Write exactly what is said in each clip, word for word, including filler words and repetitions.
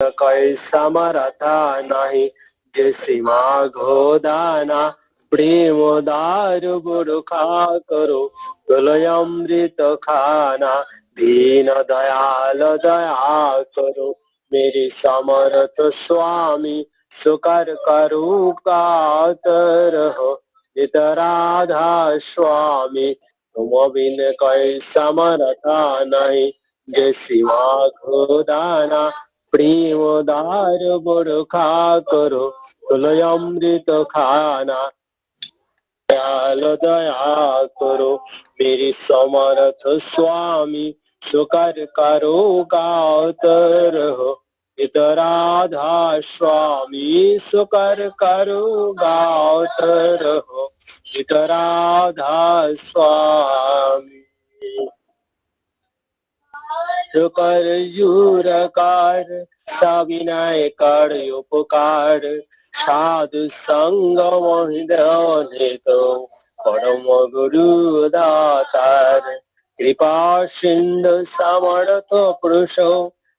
कोई समरथ नहीं, जय श्री माधो दाना प्रेम दारु बुरु खा करो, तुलयमृत खाना दीन दयाल दया करो। मेरे समरथ स्वामी सुकर करो कातर हो, नित राधा स्वामी तुम बिन कोई समरथ नहीं, जय श्री माधो दाना प्रेम दारु बुरु खा करो, तुलयमृत खाना दयाल दया करो। मेरे समरथ स्वामी सुकर करो कातर हो, नित राधा स्वामी सुकर करो कातर हो, नित राधा स्वामी। कर जूर कर सविनय कर उपकार, साधु संग मोहि देव नेतो, परम गुरु दातार। कृपा सिंधु समरथ पुरुषो,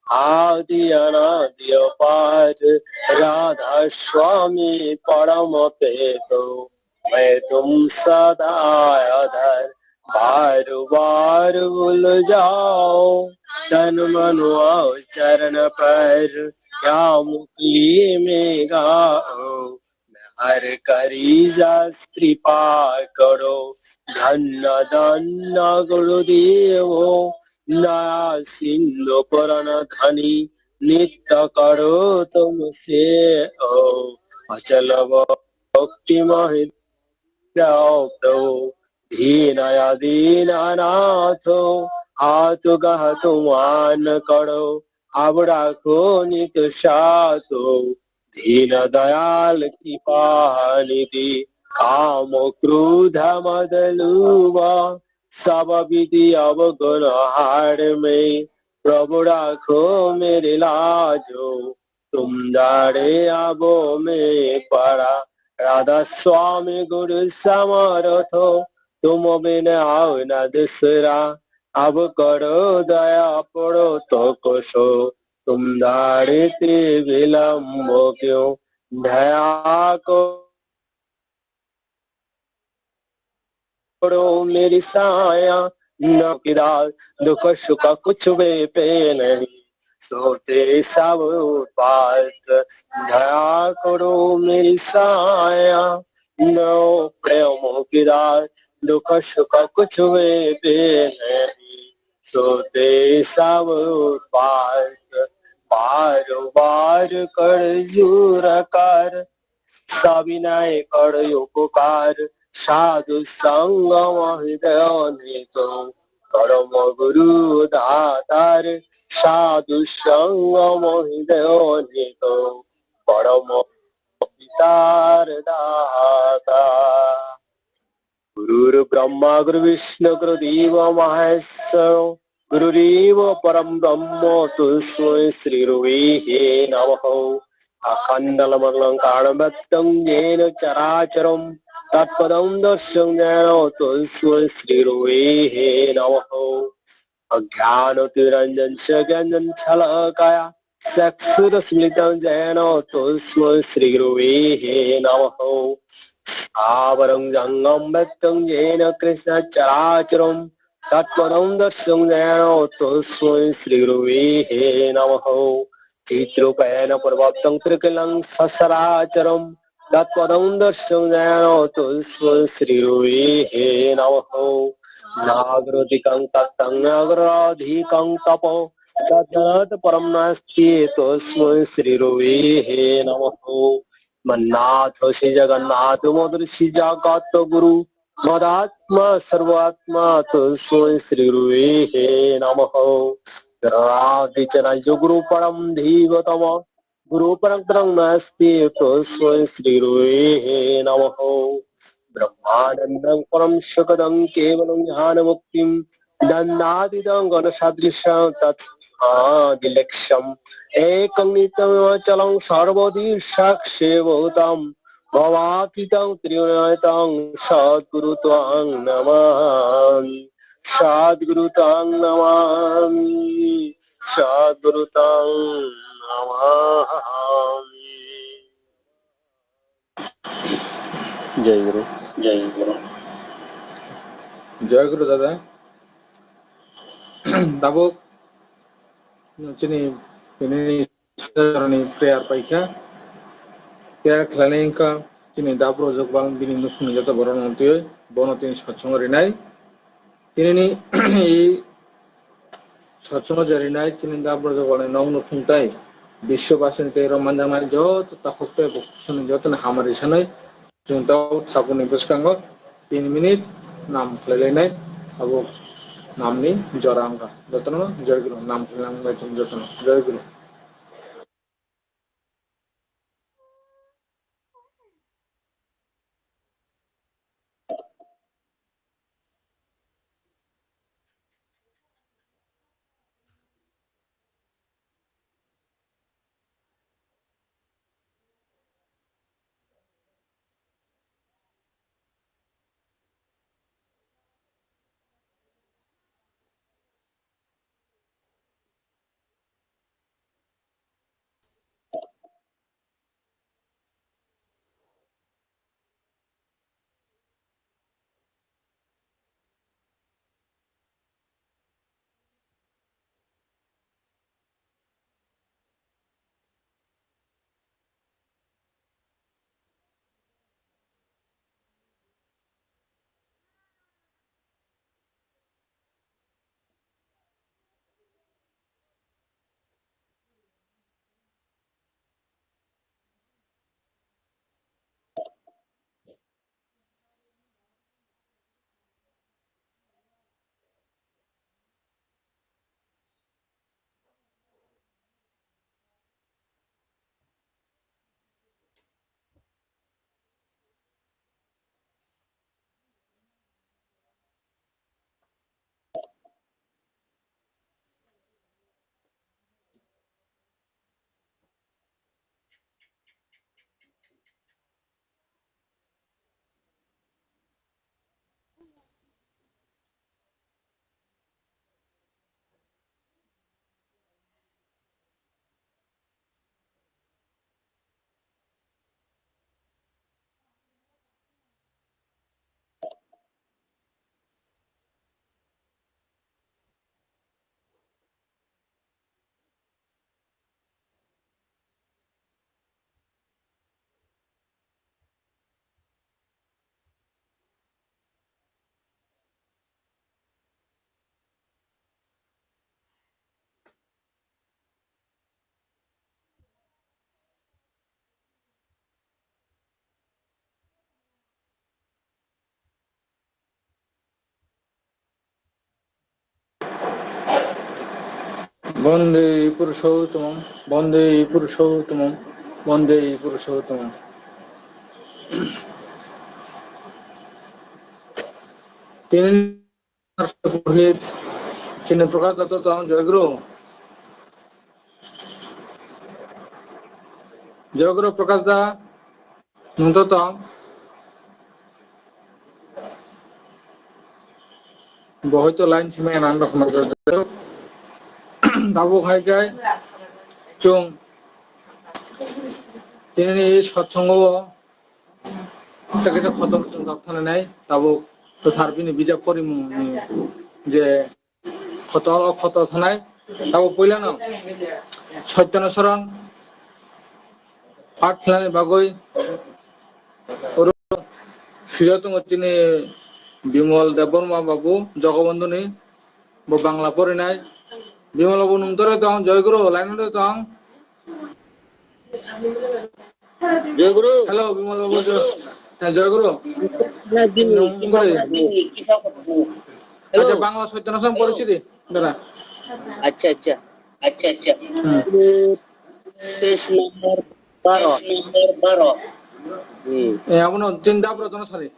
आदि अनादि अपार, राधा स्वामी परम प्रेतो। मैं तुम सदा आधार, बार बार भूल जाओ, तन मन आओ चरण पर, क्या मुक्ति में गाओ। मैं हर करी जा कृपा करो, धन्य धन्य गुरुदेव। दया सिंधु पूर्ण धनी, नित्य करो तुम सेवा। अचल भक्ति मोहि जाओ प्रभु, दीन दीन अनाथो, हाथ गह तुमान करो, अब राखो नित साथो। दीन दयाल कृपा निधि, काम क्रोध मद लोभ, सब विधि अवगुण हार में, प्रभु राखो मेरी लाजो, तुम दारे आबो में पड़ा। राधा स्वामी गुरु समरथो, तुम बिन आओ न दूसरा, अब करो दया पड़ो तो कोसो, तुम दारे ते विलम्ब क्यों, दया को करो मेरी साया, न किराल दुख सुख कुछ भी पे नहीं, सोते सब उपास, दया करो मेरी साया, न प्रेम किराल दुख सुख कुछ भी पे नहीं, सोते सब उपास, बार बार कर जूर कर, सविनय कर उपकार, साधु संग मोहि देव नेतो, परम गुरु दातार, साधु संग मोहि देव नेतो, परम पितार दाता। गुरुर्ब्रह्मा गुरुर्विष्णु गुरुदेव महेश्वर, गुरुरेव परम ब्रह्म तस्मै श्री गुरवे नमः। अखण्डमण्डलं कारणव्याप्तं येन चराचरं तत्पदं दर्शितं येन तस्मै श्री गुरवे नमः। अज्ञानतिमिरान्धस्य ज्ञानाञ्जनशलाकया चक्षुरुन्मीलितं येन तस्मै श्री गुरवे नमः। स्थावरं जङ्गमं व्याप्तं येन कृष्णचराचरं तत्पदं दर्शितं येन तस्मै श्री गुरवे नमः। चिद्रूपेण पर्वतं त्रिखण्डं सचराचरं तत्पदं दर्शितं येन तस्मै श्री गुरवे नमः। नागरधिकं तप्तं नागरधिकं तपः तज्ज्ञानात् परं नास्ति तस्मै श्री गुरवे नमः। मन्नाथो श्री जगन्नाथ मदर्षि जगत गुरु मदात्मा सर्वात्मा तस्मै श्री गुरवे नमः। गणनादि च नायक गुरु परं धीवतम गुरु परं नास्ति तस्मै श्री गुरवे नमः। ब्रह्मानन्दं परं सुखदं केवलं ज्ञानमुक्तिं दण्डातीतं गगनसदृशं तत्समादिलक्ष्यम्। एकं नित्यमचलं सर्वदि साक्षिभूतं भवातीतं त्रिगुणातीतं सद्गुरु त्वां नमामि। सद्गुरु त्वां नमामि। सद्गुरु त्वां Jai Guru. Jai Guru. Jai Guru dada. Tabuk chini, chini ni prayer paikha. Prayer khlainai wngkha chini dapro jokbang bini nukhungni joto borok no twiwi bono tini satsongo rinai. Tini ni satsongo je rinai chini dapro jokbang ni nok nukhung tai biswobasini tei oro manjaknai joto takhuk tei bukhuk sani joto ni hamari sanai. Chwng tabuk saboni bwskango tin minute nam khlailainai, abo namni jora wngkha. Jotono Jai Guru nam khlainai wngkha chwng jotono Jai Guru. Bande Purushottamam, Bande Purushottamam, Bande Purushottamam. Tini Purohit, chini Prakash da to tong, Jai Guru. Jai Guru Prakash da, nwng to tong. Bo hoito line simi ang rok no. Tabuk hai khe chwng tini ni satsongo o Tei kisa kotor chwngjak thanai nai, tabuk kwthar bini bijap porimung ni je kotor, o kotor thanai, tabuk puila no Soityono Sorong path khlainani bagwi oro phiro tongo chini Bimal Debbarma babu, Jogobondhu ni, bo Bangla porinai. Bimal babu, nwng tore tong, Joy Guru, line o tong. Joy Guru. Hello, Bimal babu, Joy, eh, Joy Guru. Na, dini, nwng kisa kore? Hello. Acha, Bangla Soityono Sorong porichi di, dada. Acha, acha. Acha, acha. Hmm. Page number baro. Page number baro. Hmm. Eh, abono tin dap rok jono sari.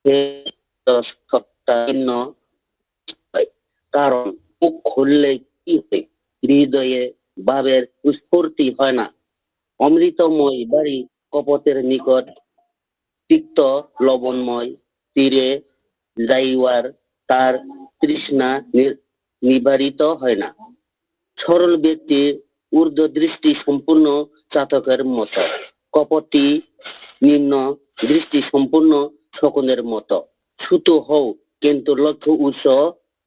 সে তো সত্তাহীন নয়, কারণ মুখ খুললে কি হয়? হৃদয়ে ভাবের স্ফূর্তি হয় না। অমৃতময় বাড়ি কপটের নিকট তিক্ত লবণময় তীরে যাইবার তার তৃষ্ণা নি-, নিবারিত হয় না। সরল ব্যক্তি ঊর্ধ্ব দৃষ্টি সম্পূর্ণ চাতকের মতো, কপটি নিম্ন দৃষ্টি সম্পূর্ণ শকুনের মতো। সুতো হোক, কিন্তু লক্ষ্য উচ্চ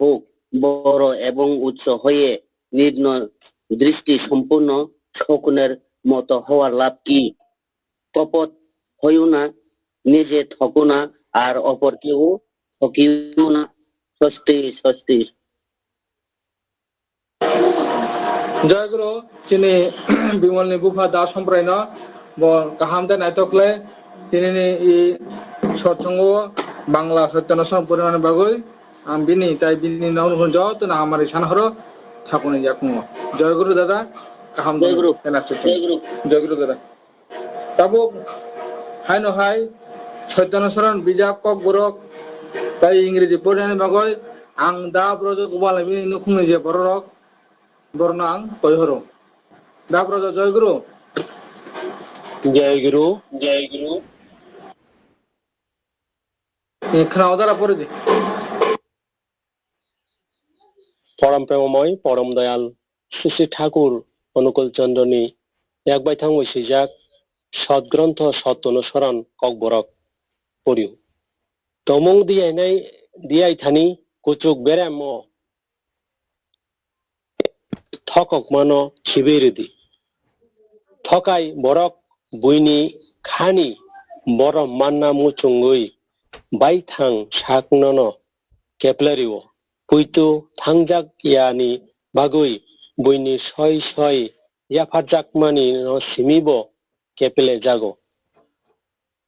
হোক। বড় এবং উচ্চ হয়ে নিম্ন দৃষ্টি সম্পূর্ণ শকুনের মতো হওয়ার লাভ কি? কপট হইও না, নিজে ঠকো না, আর অপরকেও ঠকিও না। স্বস্তি, স্বস্তি। Jai Guru, chini Bimolni bupha Da Sompraino bo kaham tei naithok khlai, tinini i sotsongo Bangla Soitya Nasaran porinani bagwi ang bini tai bini nokni jotono hamari san horo thapuni yakungo. Jai Guru dada, kaham Jai Guru. Tei naithok khlai. Jai Guru. Jai Guru dada. Tabuk haino hai Soitya Nasaran bijap Kokborok tai Ingreji porinani bagwi ang Da Brojo Gopal bini nukhungni je bororok, borno ang koi horo. Da Brojo, Jai Guru. Jai Guru. Jai Guru. Eh, khna odara pore di. Porom premomoi, porom doyal, Sisi Thakur Onukul Chandra ni yak bai thangwi swijak Sot Grontho Sot Tono Soran Kokborok poriu. Tomung diyainai diyai thani kuchuk beremo thokokmano khibi rwdi. Thokai borok buini khani borom manna muchungwi baithang saknono keplerio. Puitu thangjak yani bagwi buini soi soi yapharjakmani no simi bo keplejago.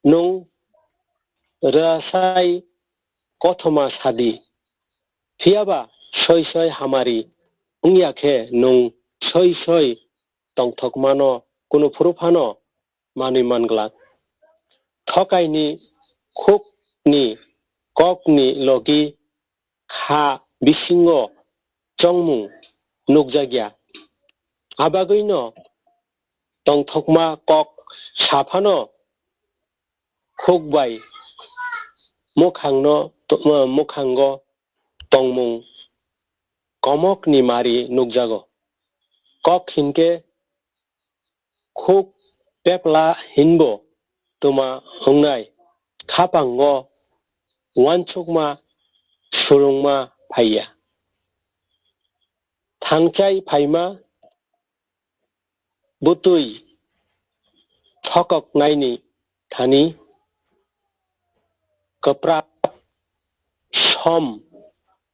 Nwng rwsai kothoma sadi, phiyaba soi soi hamari wngya khe nwng soi soi tongthokmano kunu phuru phano manwi manglak. Thokaini khukni kokni logi kha bisingo chongmung nukjakya. Abagwino tongthokma kok saphano khuk bai mwkhangno, mwkhango tongmung komokni mari nukjago. Kok hinkhe khuk pepla hinbo twma wngnai, khapango uansukma sulungma phaiya. Thangchai phaima bwtwi thokoknaini thani kwprak som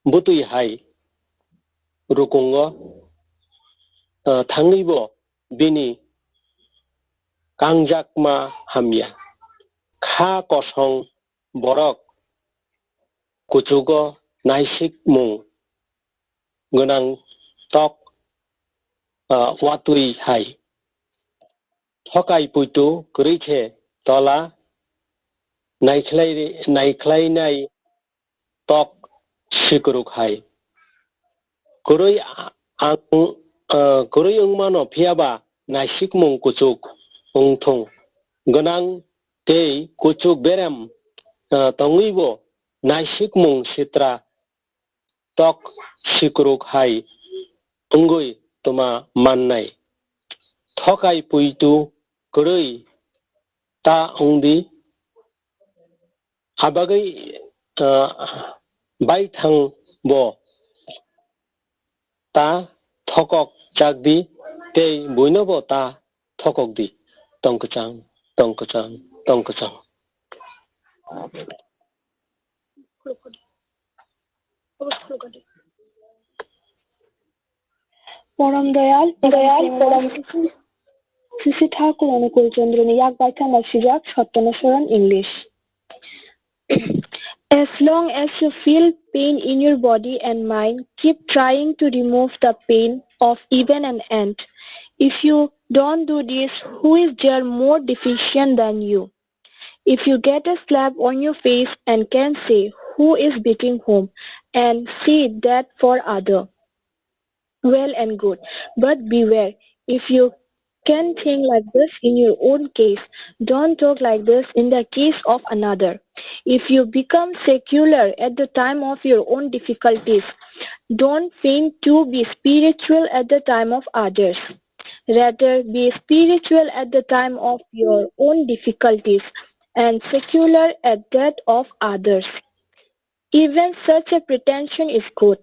bwtwi hai rukungo, ah, thangwibo bini kangjakma hamya. Kha kosong borok kuchugo naisikmung gwnang tok, ah, watwi hai. Thokai puitu kwrwi khe tola naikhlai, naikhlainai tok sikruk hai. Kwrwi ang, ah, kwrwi wngmano phiyaba naisikmung kuchuk wngthung. Gwnang tei kuchuk berem, ah, tongwibo naisikmung sitra tok sikruk hai wngwi twma mannai. Thokai puitu kwrwi ta wngdi, abagwi, ah, baithang bo ta thokok chakdi tei buinobo ta thokokdi. Tong kwchang, tong kwchang, tong kwchang. Porom Doyal, Doyal, Porom Sisi Thakur Onukul Chandra ni yak baithang bai swijak Sottono Soron, English. As long as you feel pain in your body and mind, keep trying to remove the pain of even an ant. If you don't do this, who is there more deficient than you? If you get a slap on your face and can say, "Who is beating whom?" and say that for other, well and good. But beware, if you can think like this in your own case, don't talk like this in the case of another. If you become secular at the time of your own difficulties, don't feign to be spiritual at the time of others. Rather, be spiritual at the time of your own difficulties and secular at that of others. Even such a pretension is good.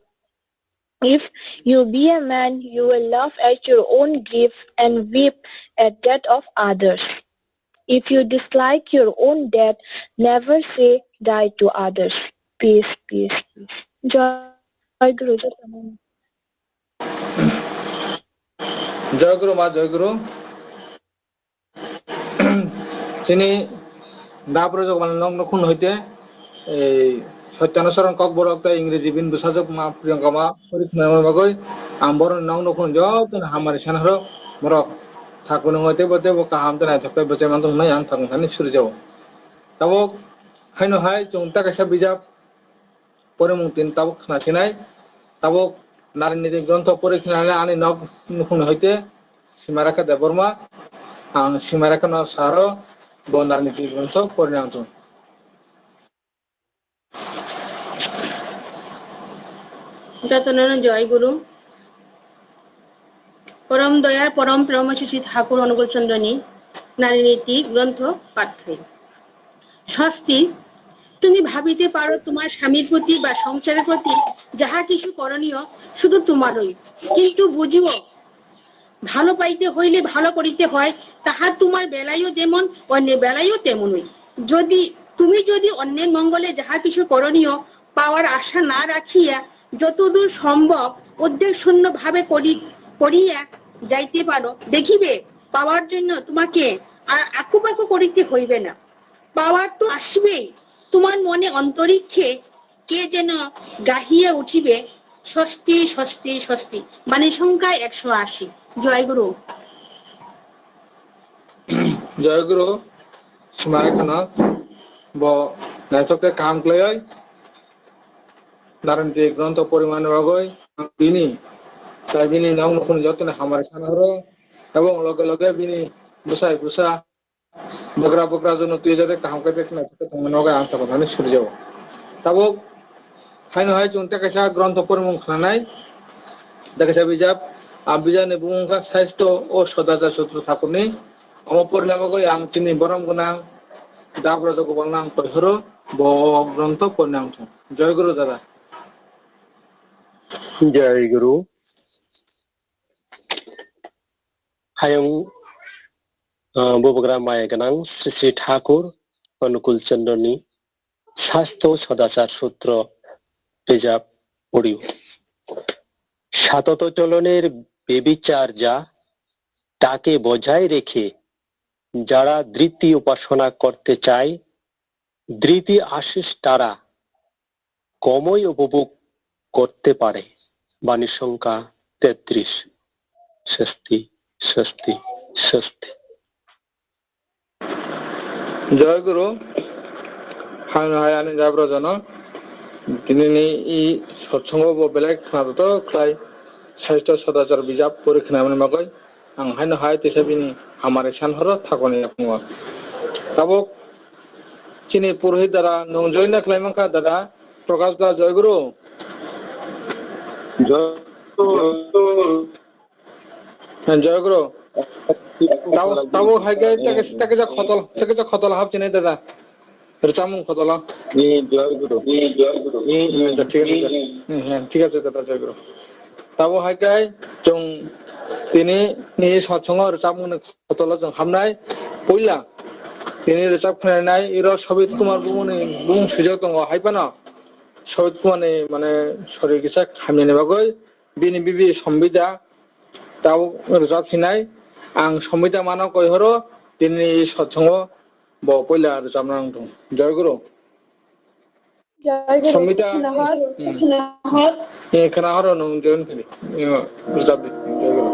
If you be a man, you will laugh at your own grief and weep at that of others. If you dislike your own death, never say die to others. Peace, peace, peace. Joy Guru. Joy Guru ma, Joy Guru. Chini dapro jok mane nok nukhung hoite ei Satyanusaran Kokborok tei Ingreji bini bwsajwk ma Priyanka ma pori khwnai bagwi ang borok nok nukhung joto hamari sana horo borok thakunung hoite bo tei bo kaham tei naithok tei bwchai manthok hwnwi ang thakung thani suri jao. Tabuk haino hai chwng ta kaisa bijap porimung tin tabuk khna sinai, tabuk Nariniti grontho pori khnani ani nok nukhungni hoite Simaraka Debbarma, ang Simaraka no saro bo Nariniti grontho pori nang thung. Jotono joy guru. পরম দয়ার পরম প্রেমশীষী ঠাকুর অনুকূল চন্দ্রনী নারীনীতি গ্রন্থ পাঠ। স্বস্তি। তুমি ভাবিতে পারো তোমার স্বামীর প্রতি বা সংসারের প্রতি যাহা কিছু করণীয় শুধু তোমারই, কিন্তু বুঝিও, ভালো পাইতে হইলে ভালো করিতে হয়, তাহা তোমার বেলায়ও যেমন অন্যের বেলায়ও তেমনই। যদি তুমি যদি অন্যের মঙ্গলে যাহা কিছু করণীয় পাওয়ার আশা না রাখিয়া যতদূর সম্ভব উদ্দেশ্যশূন্যভাবে করি করিয়া যাইতে পারো, দেখিবে পাওয়ার জন্য তোমাকে আর আকুপাকু করিতে হইবে না। পাওয়ার তো আসবেই, তোমার মনে অন্তরিক্ষে কে যেন গাহিয়া উঠিবে, স্বস্তি, স্বস্তি, স্বস্তি। বাণী সংখ্যা একশো আশি। জয় গুরু। Joy Guru, Simaraka no bo naithok khe kaham khlaiwi Nariniti grontho porimani bagwi bini tei bini nok nukhungni jotoni hamari sana horo, ebong loge loge bini bwsai bwsa Bugra bugra jono twi jare kaham khe tei khna khe tongmani bagwi ang chakotani suri jago. Tabuk haino hai chwng tei kaisa grontho porimung khnanai, tei kaisa bijap, a bijapni bumung wngkha Saisto o Sodachar Sutro Thakurni. Omo porina bagwi ang chini borom gwnang Dabra Jogopalno ang koi horo, bo grontho porina wng thung. Joy Guru dada. Jai Guru. Hayung, ah, bubagra maya gwnang Sri Sri Thakur Anukul Chandra ni Sasto Sodachar Sutro rijab poriyo. সতত চলনের বেবিচার যা, তাকে বজায় রেখে যারা ধৃতি উপাসনা করতে চায়, ধৃতি আশিস তারা কমই উপভোগ করতে পারে। বাণী সংখ্যা তেত্রিশ। স্বস্তি, স্বস্তি, স্বস্তি। Joy Guru, haino hai ani jabra jono, tini ni i sotsongo bo belai khna to khlai, saisto sodachar bijap pori khna mani bagwi, Ang haino hai tisa bini hamari san horo thakoni yaphungo. Tabuk chini purohit dada nwng join na khlai mankha dada Prakash da Joy Guru. Joy Guru. Joy Guru. Tabuk tabuk hai khe teke teke ja khotol teke ja khotol hap chini dada. Rwchapmung khotolo. Ni Joy Guru, ni Joy Guru, ni Joy Guru. Thik ase, thik ase, Joy Guru. Tabo hai khe chwng tini ni satsongo rwchapmung ni khotolo chwng hamnai. Puila tini rwchap khwnai nai iro Sobit Kumar bumung ni bumung swijak tongo hai phano Sobit Kumar ni mane sori kisa hamya ni bagwi bini bibi Sombida tabo rwchap sinai. Ang Sombida mano koi horo tini satsongo. Bo puila rwchapna wng thung. Joy Guru. Joy Guru. Samhita. Khwnahor, hmm. Khwnahor. Eh, khwnahor nwng join khani. Eh, rwchap di. Joy Guru.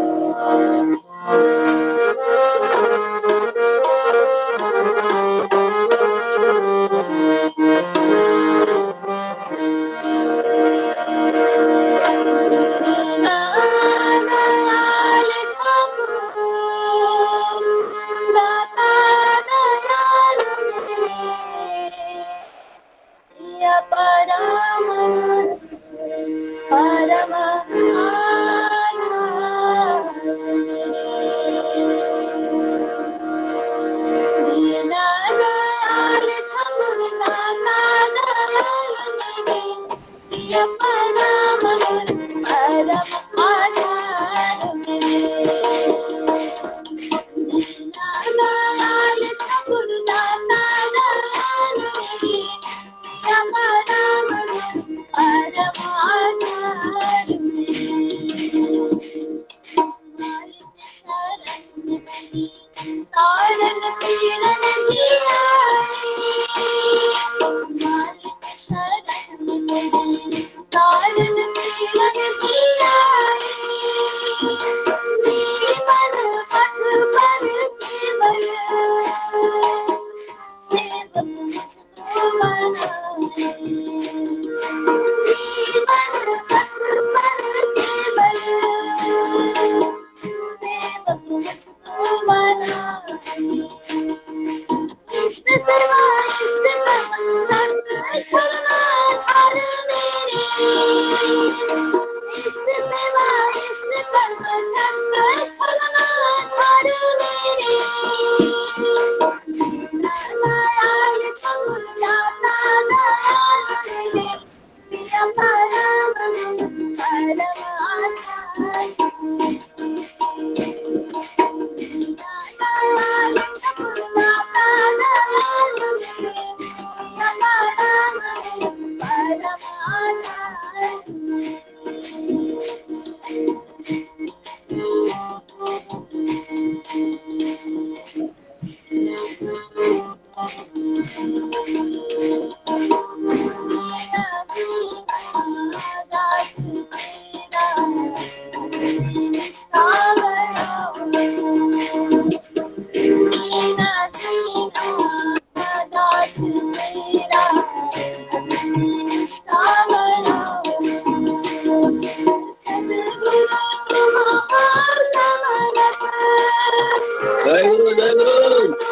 Jai Guru, Jai Guru.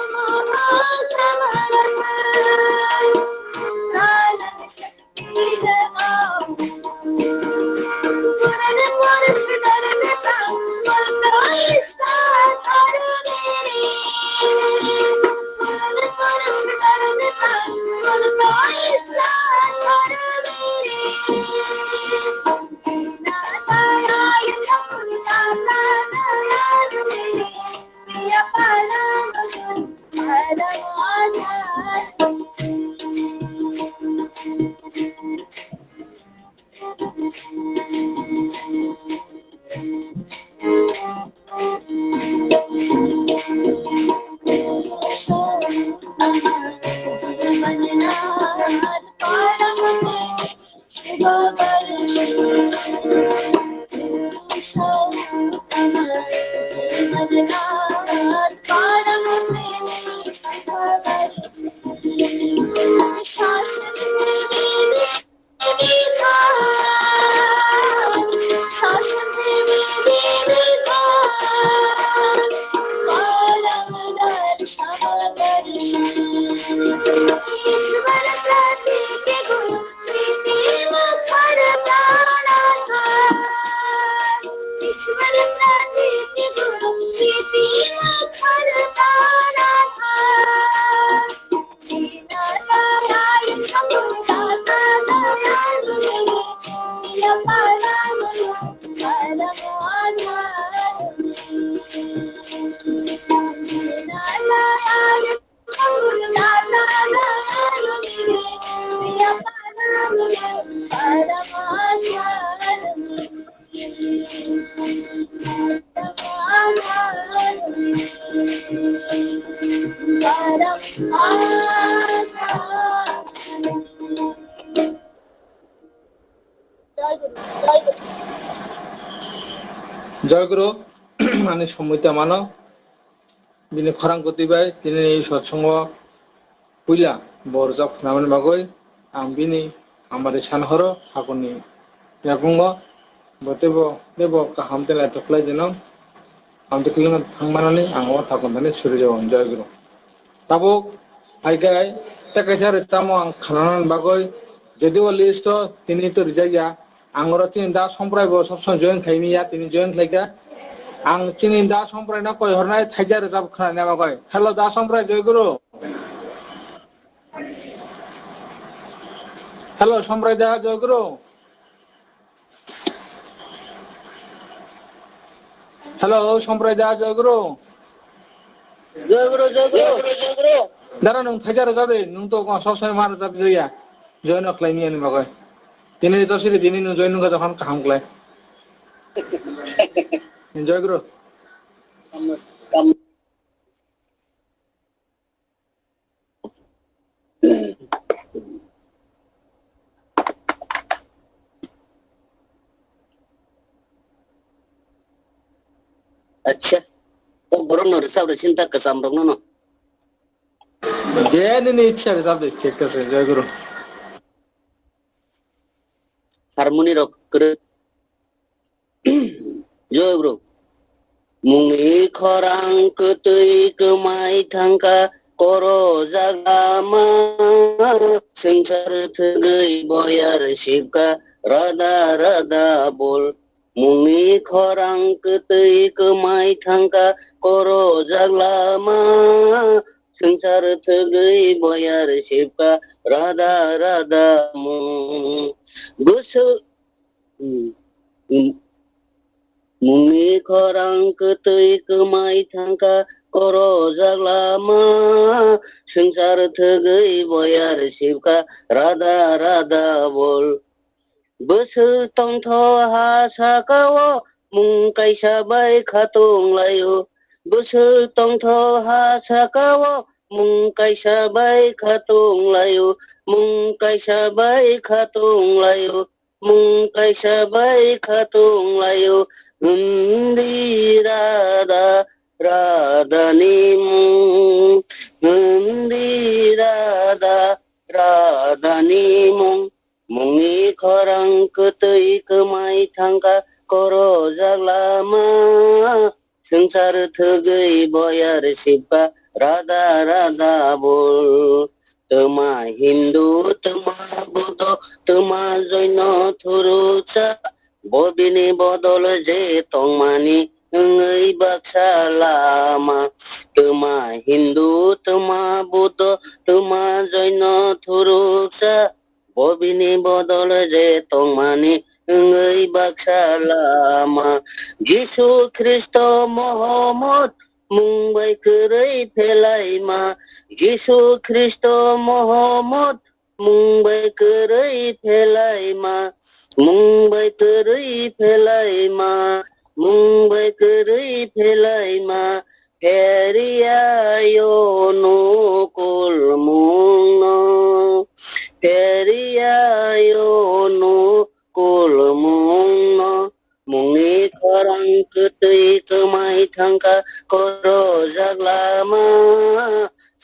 Jai Guru, ani somoi tei mano. Bini khorang kwtwi bai tini satsongo puila bo rwjak khnamani bagwi ang bini hamari san horo thakurni yakungo bo teibo teibo kaham tei naithok khlai jeno ang tei kwlwngno thangmanani ang o thakur thani suri rw Jai Guru. Tabuk hai khe tei kaisa rwchapmung ang khnanani bagwi Jodio list o tini to rijak ya, ang oro chini da Somprai bo sob somoi join khlai manya, tini join khlai kha. Ang chini da Somprai no koi hornai thaija rwjak khna ne bagwi. Hello da Somprai, Joy Guru. Hello Somprai da, Joy Guru. Hello Somprai da, Joy Guru. Joy Guru, Joy Guru, Joy Guru. Dara nwng thaija rwjak de, nwng to sob somoi ma rwjak ya. Join no khlai manya ni bagwi. Tini to siri tini nwng join nungkha jokhon kaham khlai. Joy Guru. Acha. O borok no rwchap rwsing ta kwcham rok no no. Je nini ichha rwchap de, check kha se, Joy Guru. Harmony rok kwrwi. Joy Guru. Mungni khorang kwtwi kwmai thangkha, koro jaga ma. Swngchar thwgwi boyar sibkha, rada rada bol. Mungni khorang kwtwi kwmai thangkha, koro jaglama. Swngchar thwgwi boyar sibkha, rada rada mung. Bwswk, hmm, hmm. Mungni khorang kwtwi kwmai thangkha, koro jaglama. Swngchar thwgwi boyar sibkha, rada rada bol. Bwswk tongtho ha saka-o mung kaisa bai khatung lai-o. Bwswk tongtho ha saka-o mung kaisa bai khatung lai-o. Mung kaisa bai khatung lai-o. Mung kaisa bai khatung lai-o. Hwndi rada, rada ni mung. Hwndi rada, rada ni mung. Mungni khorang kwtwi kwmai thangkha, koro jaglama. Swngchar thwgwi boyar sibkha, rada rada bol. Twma Hindu, twma Buddho, twma Joino thuruksa. Bo bini bodol je tongmani wngwi baksa lama. Twma Hindu, twma Buddho, twma Joino thuruksa. Bo bini bodol je tongmani wngwi baksa lama. Jisu Khristo Mohammed mung bai kwrwi phelaima. Jisu Khristo Mohammed mung bai kwrwi phelaima. Mung bai kwrwi phelaima. Mung bai kwrwi phelaima. Pheriya yo nukulmungno, pheriya yo nukulmungno, mungni khorang kwtwi kwmai thangkha, koro jaglama,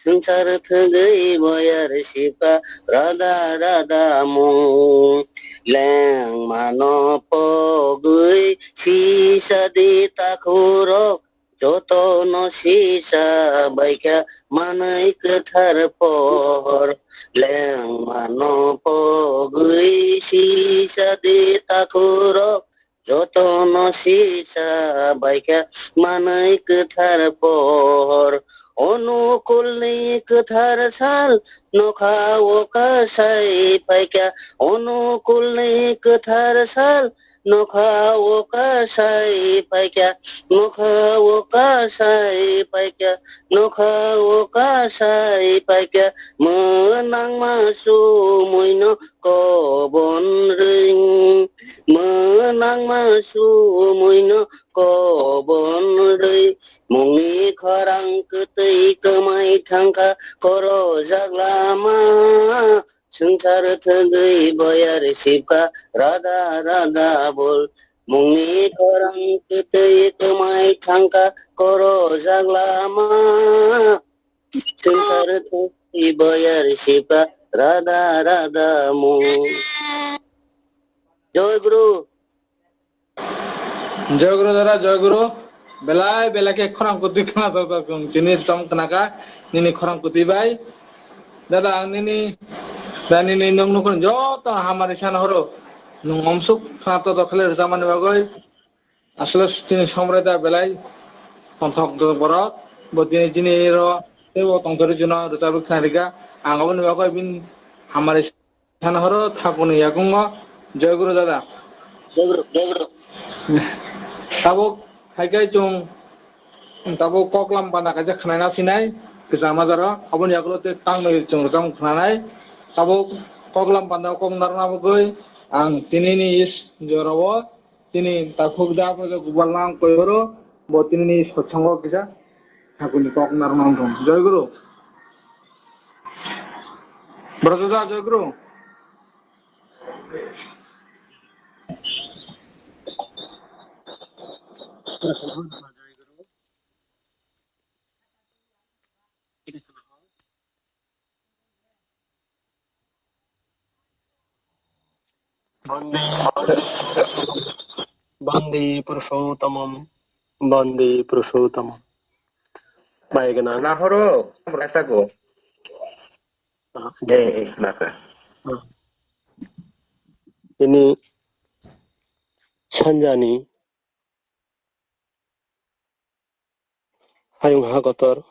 swngchar thwgwi boyar sibkha, rada rada mung, lengmano pogwi sisadi takhurok, jotono sisa baikha manwi kwthar pohor, lengmano pogwi sisa di takhurok, jotono sisa baikha manwi kwthar pohor. Onukulni kwthar sal nokha o kasai phaikha, onukulni kwthar sal nokha o kasai phaikha, nokha o kasai phaikha, nokha o kasai phaikha, mwnangma sumuino kobon rwing, mwnangma sumuino kobon rwing, mungni khorang kwtwi kwmai thangkha, koro jaglama. Swngchar thwgwi boyar sibkha, rada rada bol. Mungni khorang kwtwi kwmai thangkha, koro jaglama. Swngchar thwgwi boyar sibkha, rada rada mung. Joy Guru. Joy Guru dada, Joy Guru. Belai belai khe khorang kwtwi khna jok jok chwng chini chom khna kha nini khorang kwtwi bai. Dada, ang nini Dani ni nwng nukun joto hamari sana horo. Nwng omsuk sana to dokhele rwjamani bagwi. Aswk chini Somrai da belai konthok borok, bo tini chini ro teibo tongthorwi chwngno rwchapwi khna rwkha. Ang aboni bagwi bini hamari sana horo, Thakurni yakungo. Jai Guru dada. Jai Guru, Jai Guru. Tabuk hai khe chwng tabuk koklam bana kaisa khnaina sinai kwchama jaro, aboni yagulo tei tangwi chwng rwchapmung khnanai. Tabuk koklam bana kok narwkna bagwi ang tinini is jorao Tini takhuk da phai khe Gopal Nang koi oro, bo tinini sotsongo kisa Thakurni kok narwkna wng thung. Jai Guru. Brother da, Jai Guru. Bande, bande Purushottamam, bande Purushottamam. Bai gana. Nahoro, rasago. Ah. De, naka. Ah. Ini sanjani Hayung ha kotor,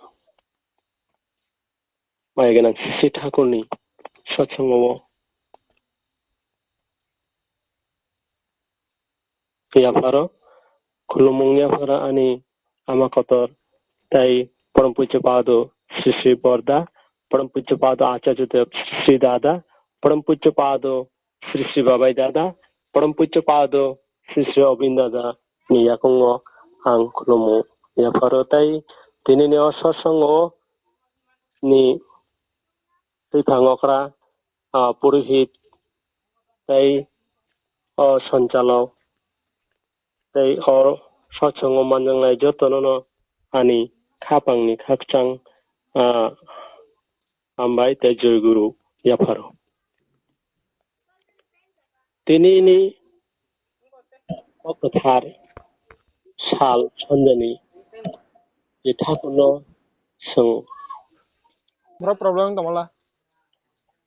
mai gwnang Sri Thakurni satsongo o yapharo khulumung yapharo ani ama kotor tei Param Pujya Pado Sri Sri Borda, Param Pujya Pado Acharya Dev Sri Dada, Param Pujya Pado Sri Sri Babai Dada, Param Pujya Pado Sri Sri Obin Dada ni yakungo ang khulumu yapharo tei tinini o satsongo ni twiphang okra, ah, purohit tei o sonchalok tei o satsongo manjaknai jotono no ani khapangni khakchang, ah, hambai tei joy guru yapharo. Tinini o kwthar sal sanjani je Thakurno swng. Bro, problem tongmala.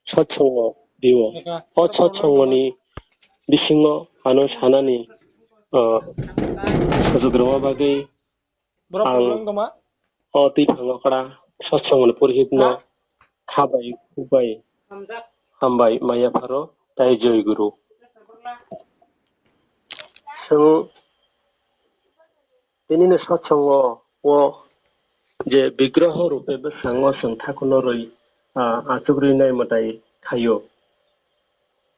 Satsongo diwo. Eka. O satsongoni bisingo ano sanani, ah, sujugrama bagwi Bro, ang problem tongma? O twiphang okra satsongoni purohitno ha? Khabai, khukbai, hambai, maya pharo, tei joy guru. Chwng tinini satsongo o je bigroho rupe bwskango chwng Thakurno rwi, ah, achugwi nai mwtai khaio.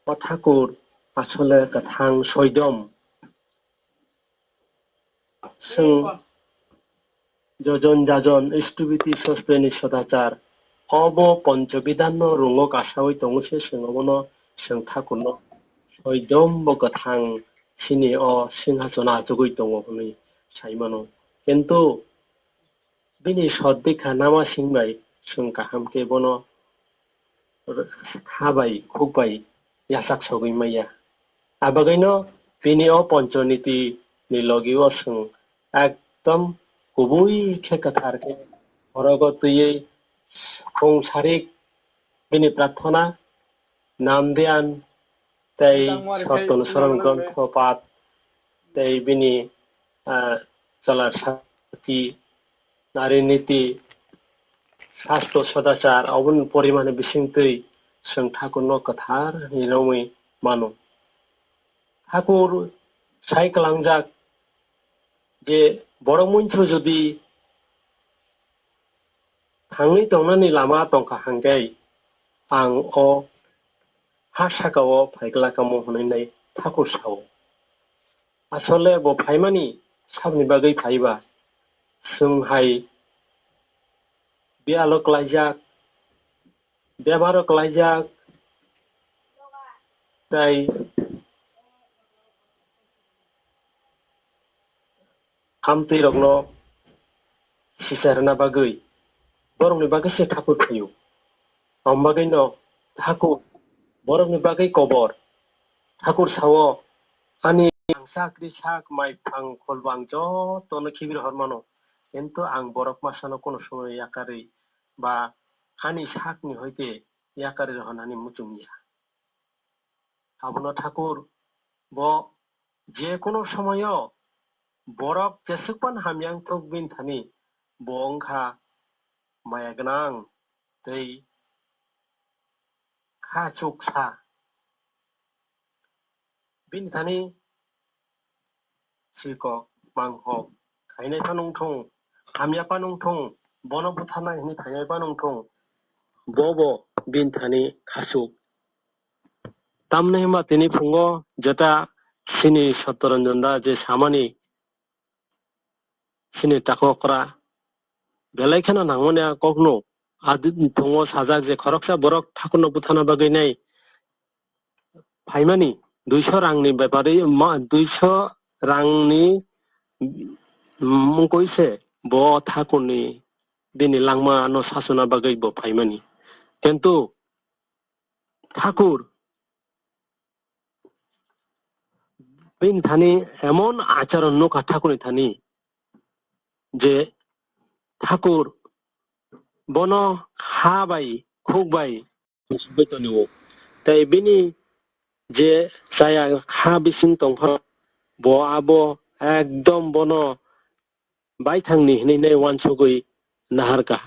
O Thakur asole kwthang soidom. Chwng jojon jajon stubiti sosteni sodachar, obo ponchobidanno rungo kasawi tongo se chwng obono chwng Thakurno soidom bo kwthang chini o singhasono achugwi tongo hwnwi sai mano. Kintu bini sot bikha nama sing bai chwng kaham khe bono kha bai, khuk bai yachak sogwi maya. Abagwino bini o ponchoniti ni logi o chwng ekdom kubui khe kwthar khe khorogo twiwi khung sarik bini prarthana, nam dhyan tei Sotto Nusoron grontho path tei bini, ah, chwla sakti, nari niti, sastro sodachar, oboni porimani bisingtwi chwng Thakurno kwthar hinwi romwi mano. Thakur sai kwlangjak je borok muichu jodi thangwi tongnani lama tongkha hwnkhe ang o ha sakao phaikla kamo hwnwi nai Thakur sao. Asole bo phaimani saboni bagwi phaiba? Chwng hai biyalo klaijak, bebaro klaijak, tei amtwi rokno sisa rwna bagwi, borokni bagwi se Thakur phaio. Am bagwino Thakur borokni bagwi kobor. Thakur sao, ani ang chakri sak, mai phang, khol bang jotono khibir hormano, kintu ang borok masano kono somoy yakarwi ba ani sakni hoite yakarwi rohornani muchung ya. Abono Thakur bo je kono somoyo borok jeswk pan hamya wng thok bini thani bo wngkha maya gwnang tei kha chuksa. Bini thani sikok manghok khainai phano wngthung, hamya phano wngthung, bono butharnai hwnwi phainai phano wngthung, bobo bini thani khasuk. Tamni hwnba tini phungo jeta sini Sottoranjan da je samani sini takhokra belai kheno nangmani a kokno. A di-, thungo sajak je khoroksa borok Thakurno buthana bagwi nai phaimani duiso rangni bepari ma-, duiso rangni mungkoi se bo Thakurni bini langmano sachona bagwi bo phaimani. Kintu Thakur bini thani emon acharon nukha Thakurni thani je Thakur bono ha bai khuk bai sugwi tonio. Tei bini je chaya ha bising tongkha bo abo ekdom bono baithangni hinwi nai uansugwi naharkha.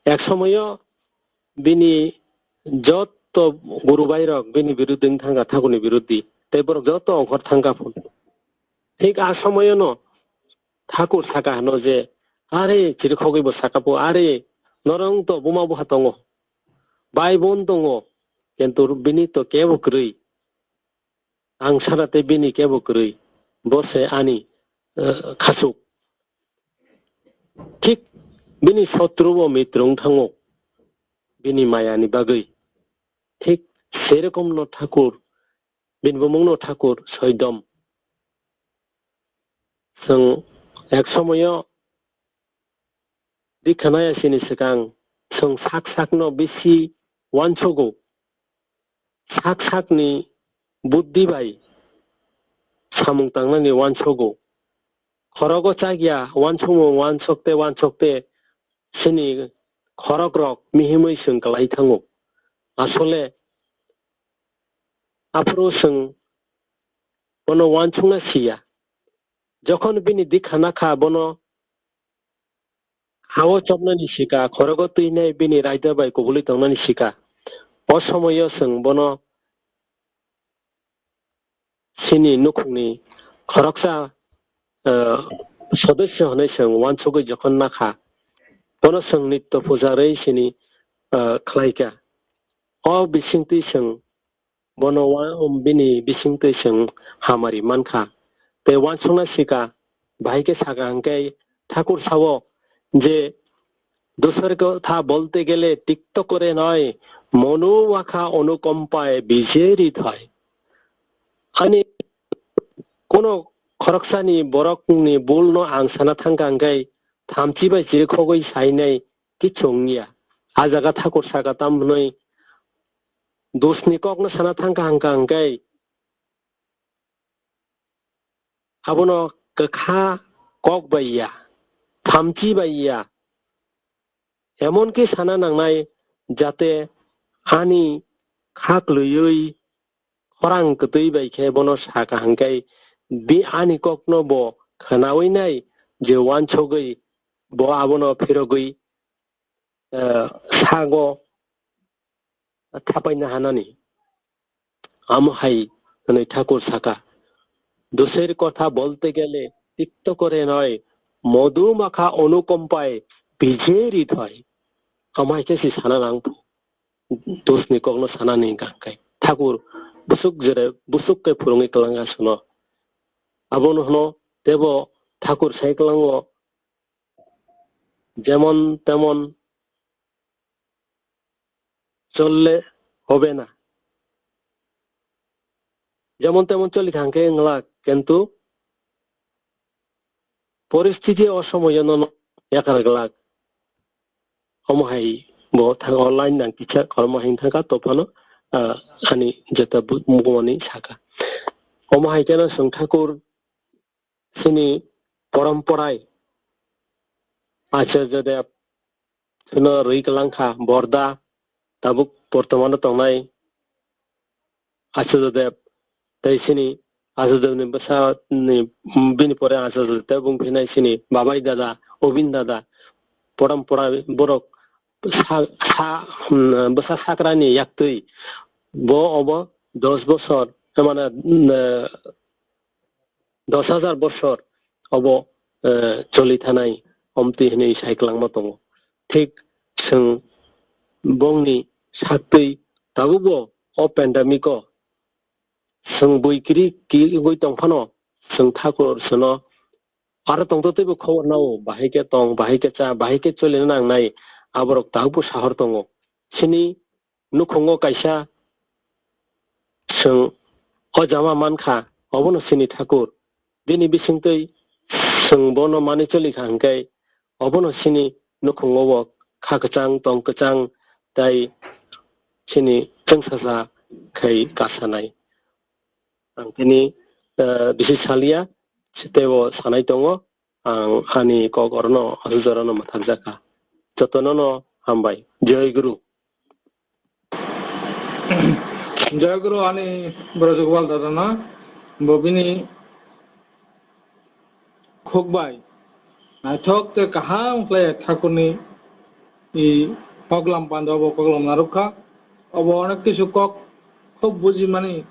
Ek somoyo bini jotto guru bairok bini biruddhi wng thangkha, Thakurni biruddhi, tei borok jotto ongkhor thangkha phun. Thik a somoyono Thakur saka hwno je, "Are," chirikhogwi bo saka pho, "Are, norok to buma buha tongo, bai bon tongo, kintu bini to kebo kwrwi." Ang sana tei bini kebo kwrwi, bo se ani, eh, khasuk. Thik bini sotru bo mitru wng thango, bini mayani bagwi. Thik serokomno Thakur, bini bumungno Thakur soidom. Chwng ek somoyo dikha nai asini swkang chwng sak sakno bisi uansugo. Sak sakni buddhi bai samung tangnani uansugo. Khorogo chakya uansukmung uansukte uansukte chini khorokrok mihimwi chwng kwlai thango. Asole aphuru chwng bono uansukna siya. Jokhon bini dikha nakha bono ha-o chopnani sika, khorogo twinai bini raida bai kubulwi tongnani sika. O somoio chwng bono chini nukhungni khoroksa, eh, sodosyo hwnwi chwng uansugwi jokhon nakha, bono chwng nitto puja rwi chini, eh, khlaikha. O bisingtwi chwng bono wa-, bini bisingtwi chwng hamari mankha. Tei uansukna sika, bahai khe saka hwnkhe Thakur sao je, "Dusar ko tha bolte gele tikto kore noy, monu wakha onukompaye bije rit hoy." Ani kono khoroksani borokni bulno ang sana thangkha hwnkhe thamchi bai chirikhogwi sainai kichu wngya. A jaga Thakur saka tamo hwnwi dusni kokno sana thangkha hwnkha hwnkhe abono kwkha kok bai ya, thamchi bai ya, emonki sana nangnai jate ani kha kwlwiwi khorang kwtwi bai khe bono saka hwnkhe bi ani kokno bo khwnawi nai je uansugwi bo abono phirogwi, eh, sago thapaina hanani. Amo hai hwnwi Thakur saka, "Dusar ko tha bolte gele tikto kore noy, modu makha onukompaye bije rit hoy." Amo hai khe se sana nang phu. Dusni kokno sanani hwnkha hwnkhe Thakur busuk jere busuk khe phwrwngwi kwlangkha chwngno. Abono hwno teibo Thakur sai kwlango, "Jemon temon cholle hobe na." Jemon temon choli thangkhe wngla, kintu poristiti o somoyo nono yakar glak. Omo hai bo thang online nang kisa kormo hai thangkha, to phano, ah, ani jeta bu-, mugumani saka. Omo hai khe no chwng Thakur chini poromporai Acharya Dev chwngno rwi kwlangkha, borda tabuk bortomano tongnai Achajadev, tei chini Achajadevni bwsani, bini pore Achajadev tei bung phinai chini babai dada, obin dada, poram pora borok sa, sa, hmm, bwsa sakrani yaktwi bo obo dos bosor, mane, hmm, dos hajar bosor obo, eh, choli thanai omtwi hinwi sai kwlangma tongo. Thik chwng bongni saktwi tabukbo o pandemic o chwng bui kiri kiri wngwi tongphano chwng Thakur chwngno aro tongtotwibo khobor nao, bahai khe tong, bahai khe cha, bahai khe cholina nangnai, aborok tabukbo sahor tongo. Chini nukhungo kaisa chwng o jama mankha, obono chini Thakur. Bini bisingtwi chwng bono manwi cholikha hwnkhe, obono chini nukhungo bo kha kwchang, tong kwchang, tei chini chwngsacha khai kasanai. Ang tini, eh, bisi salia, teibo sanai tongo. Ang ani kok orono, aswk jorano mwthakjakha. Jotono no hambai. Joy Guru. Joy Guru ani Brajagopal dadano, bo bini khuk bai naithok tei kaham khlai Thakurni i koklam pando bo koklam narwkha. Obo onek kisu kok khub bujimani.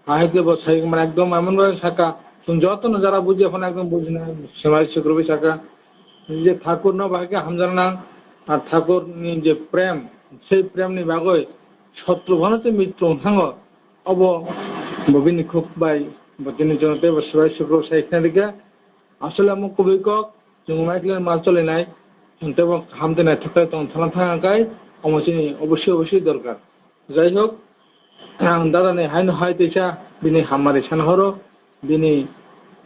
Ahai khe bo sai mane ekdom emon bhabe saka, chwng joto no jara bujiya phano ekdom bujina, swmai sukrubwi saka. Je Thakur no bahai khe hamjaknang, ar Thakur ni je prem, sei prem ni bagwi sotru phano tei mitru wng thango. Obo bo bini khuk bai, bo tini jono tei bo swmai sukrubwi sai khna rikha. Asole omo kubui kok, chwng mai khe mal cholinai, chwng tei bo kaham tei naithok khe tong thangna thang khe, omo chini oboswi oboswi dorkar. Jai hok, ang dadani haino hai teisa bini hamari sana horo, bini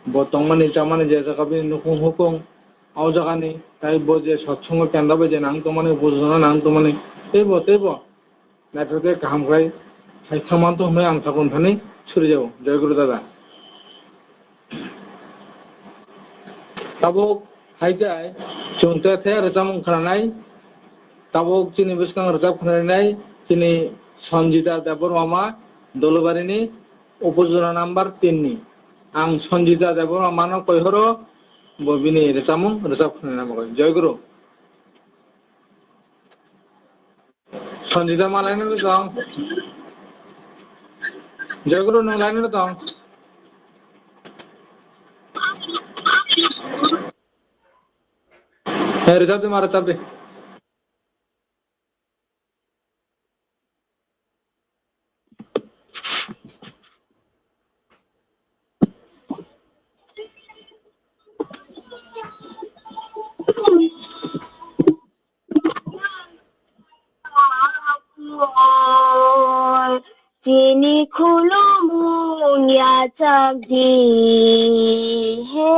bo tongmani chamani je jaga bini nukhung hukung, o jagani tai bo je satsongo kendra bai je nang tongmani, bujuna nang tongmani, teibo, teibo naithok khe kaham khlai hai thangmanto hwnwi ang Thakur thani suri jago. Jai Guru dada. Tabuk hai khe chwng tei the rwchapmung khnanai. Tabuk chini bwskang rwchap khnanai chini Sanjita Debbarma, Dolubarini, upojona number tin ni. Ang Sanjita Debbarma no koi horo, bo bini rwchapmung rwchap khnanai bagwi. Jai Guru. Sanjita ma line o tong. Joy Guru, nwng line o tong. Hey, rwchap di, ma rwchap di. Chini khulumung yachak di, he,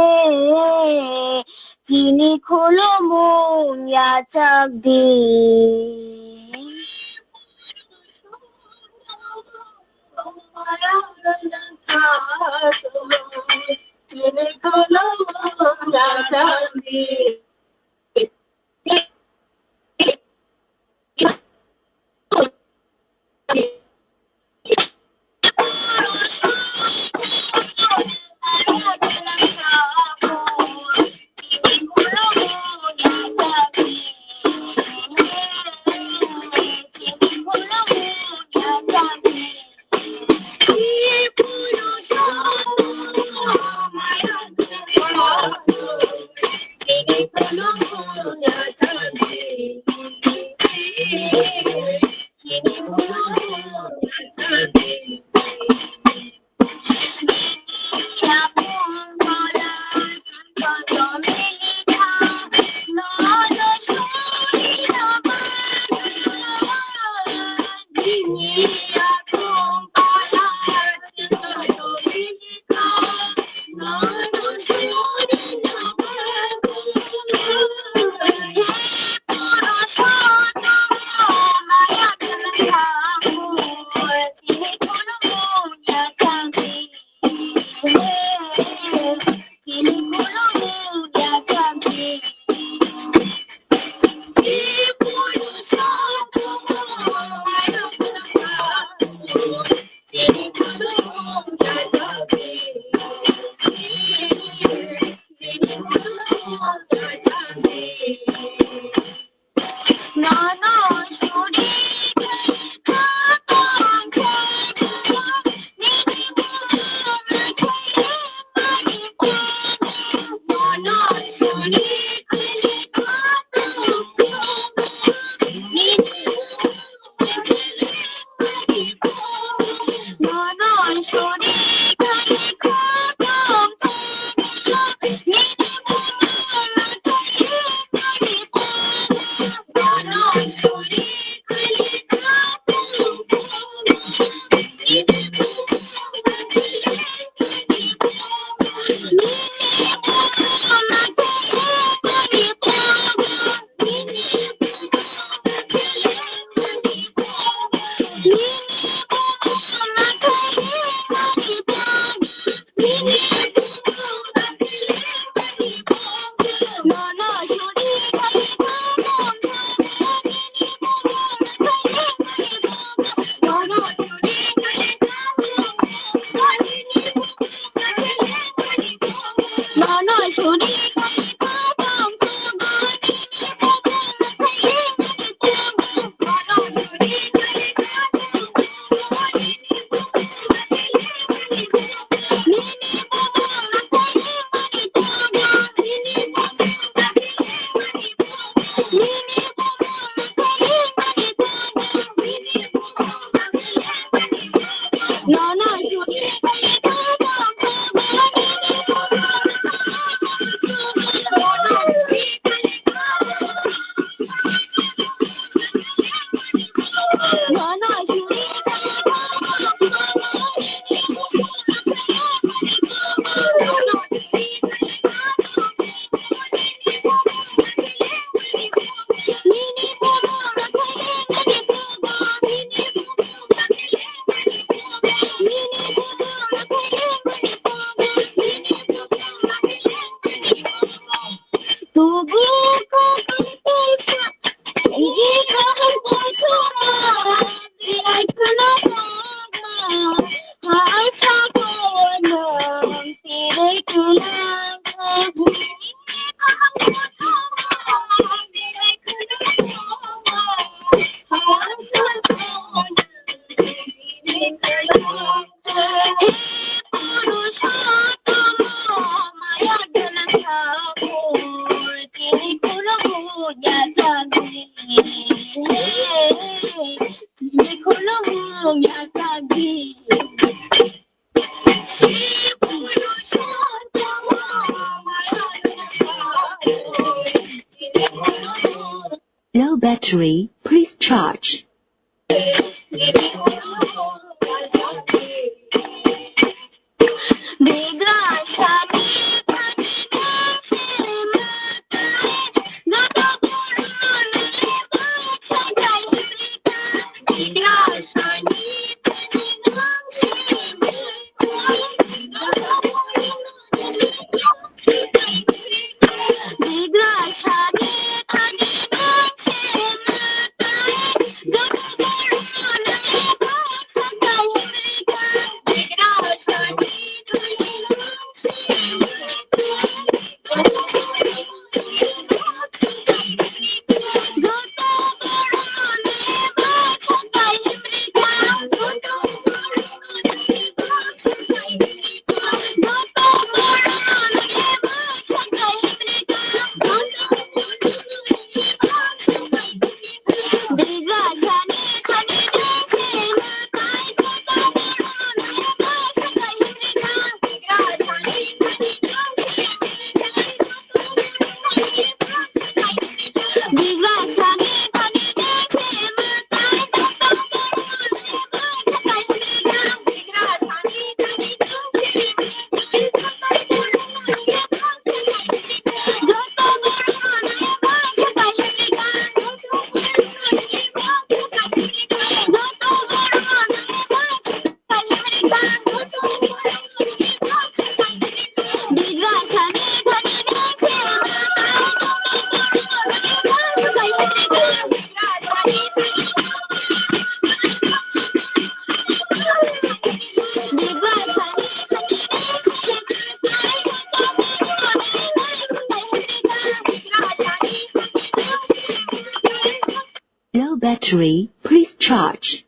chini khulumung yachak di. Chini khulumung yachak di. Low battery, please charge. Low battery, please charge.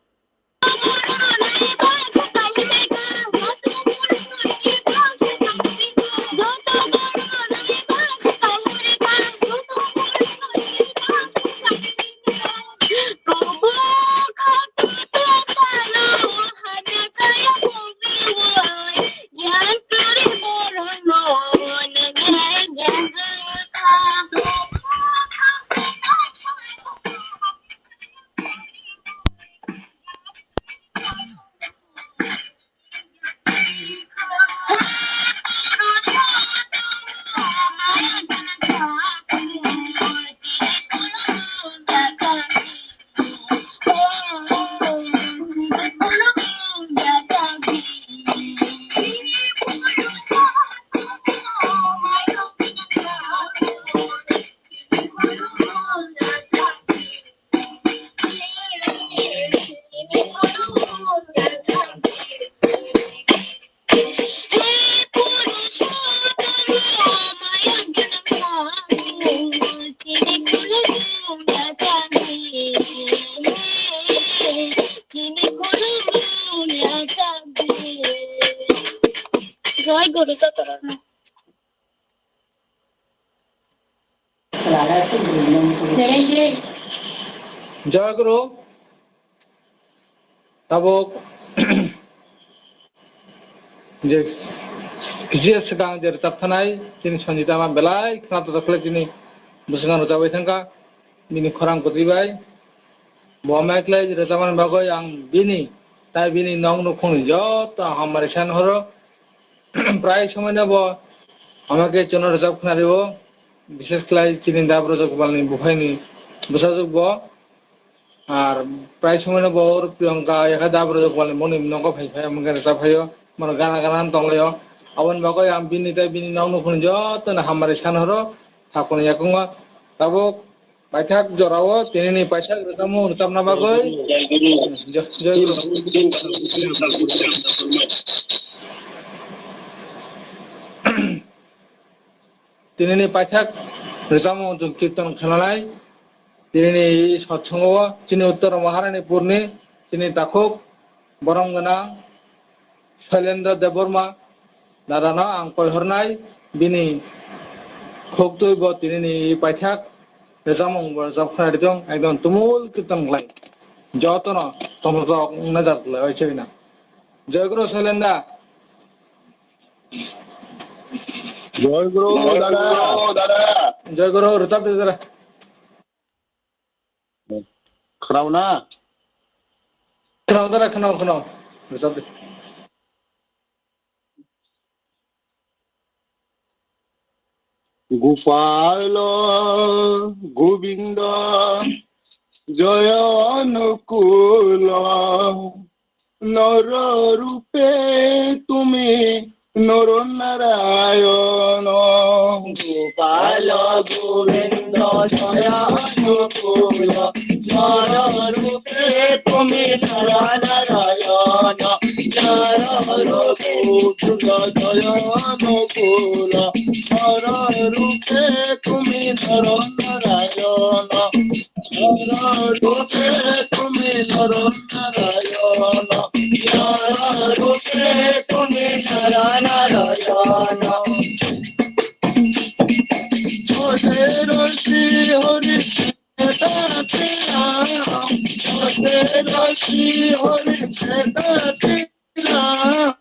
Joy Guru joto rokno. Joy Guru. Tabuk je kisa swkang je rwchap thanai chini Sanjita ma belai khwnathok khlai chini bwskango rwchapwi thangkha bini khorang kwtwi bai. Bo mai khlai rwchapmani bagwi ang bini tai bini nok nukhungni joto hamari san horo. Prai somoino bo hamya khe chwngno rwchap khwnario, bishes khlai chini da Brajagobalni buphaini bwsajwk bo. Ar prai somoino bo oro Priyanka yakhe da Brajagobalni moni nogo phai phai, omo khe rwchap phaio, mano gana gana tonglaio. Aboni bagwi ang bini tei bini nok nukhungni jotono hamari san horo, sakoni yakungo tabuk paithak jorao tinini paithak rwchapmung rwchapna bagwi. Joy Guru. Jo-, Joy Guru. Tinini paithak rwchapmung chwng kirtan khnanai. Tinini satsongo chini Uttar Maharani purni chini takhuk borom gwnang Shailendra Debbarma dadano ang koi hornai, bini khuktwi bo tinini paithak rwchapmung bo rwchap khnai rijong ekdom tumul kirtan khlai. Jotono tomorok wngna jar khlai oi chebina. Joy Guru Shailendra. Joy Guru dada. Joy Guru, rwchap de jora. Khwnao na? Khwnao dara, khwnao, khwnao. Rwchap de. Gopalo Govindo Joy Anukulo Noro Rupe Tumi Noro Narayono. Gopalo Govindo Joy Anukulo Noro Rupe Tumi Noro Narayono. Noro Rupe Tumi Noro Narayono. Noro Rupe Tumi Noro Narayono. Noro Rupe Tumi Noro Narayono. Noro Rupe Tumi Noro Narayono. Josero Sri Hori Seta Tera. Josero Sri Hori Seta Tera.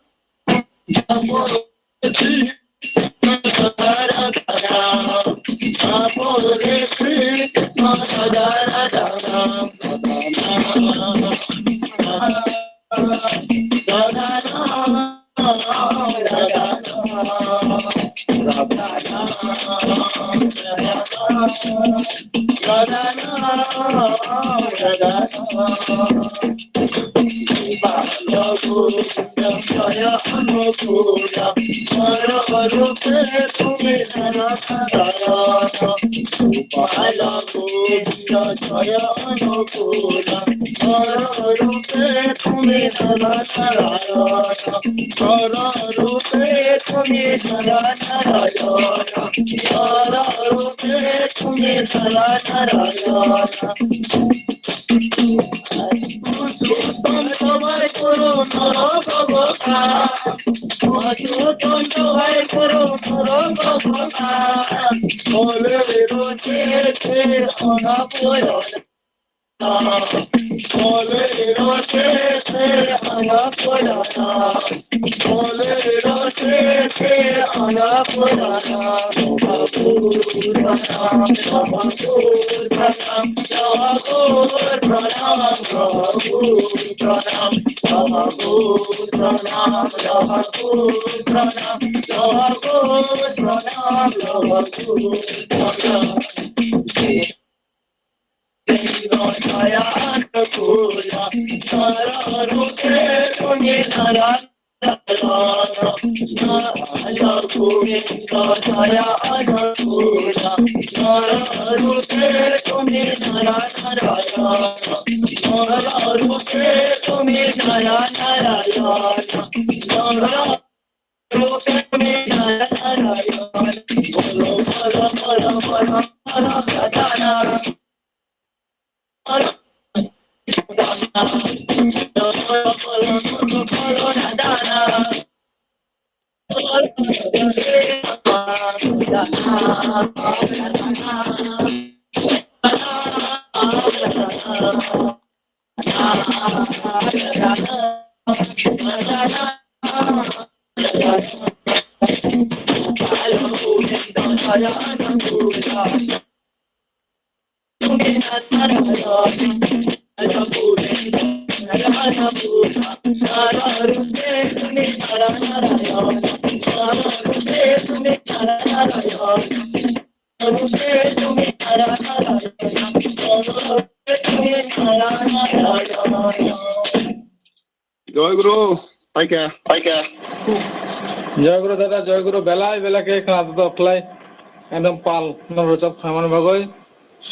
Joy Guru, paikha. Paikha. Joy Guru dada, Joy Guru, belai belai khe khwnatok khlai. Ekdom pal no rwchap khlaimani bagwi.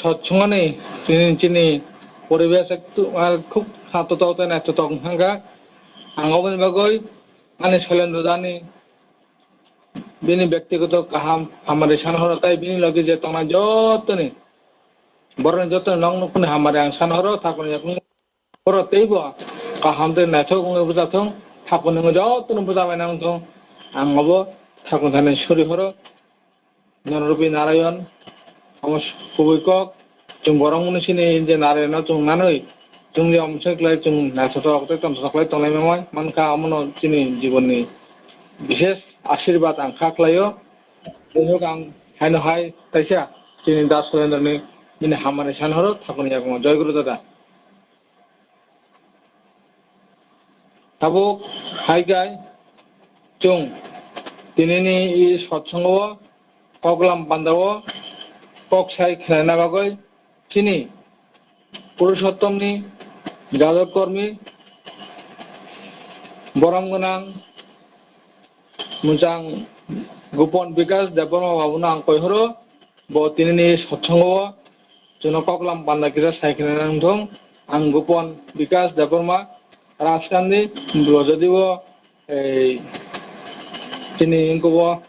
Sotsongani chini, chini poribesh ektu, ah, khub khwnatok tei naithotok wngkha. Ang oboni bagwi ani Soilendra dani bini bektigoto kaham hamari san horo tei bini logi je tongnai jotoni, borokni jotoni nok nukuni hamari ang san horo, thakuni yakung Borok teibo kaham tei naithok wngwi bwchathung, thakuni wngwi jotono bwchabaina wngthung. Ang obo thakuni thani suri horo. Nono Rupi Narayan, omo kubui kok. Chwng borok mwnwi sini je Narayanno chwng nanwi, chwng je omo se khlai chwng naithotok tei tongthok khlai tonglai mangwi mankha, omono chini jibonni bishesh ashirbad ang kha khlaio. Jaihok, ang haino hai kaisa chini Das Soilendrani bini hamari san horo thakuni yakungo. Joy Guru dada. Tabuk hai kai chwng tinini i sotsongo koklam pandao kok sai khwlaina bagwi chini Purushottomni jajak kormi borom gwnang mwchang Gopon Bikash Debbarma babuno ang koi horo. Bo tinini sotsongo chwngno koklam panda kisa sai khwna nang thung. Ang Gopon Bikash Debbarma Rajkandi, bo jodi bo ei chini wngkha bo,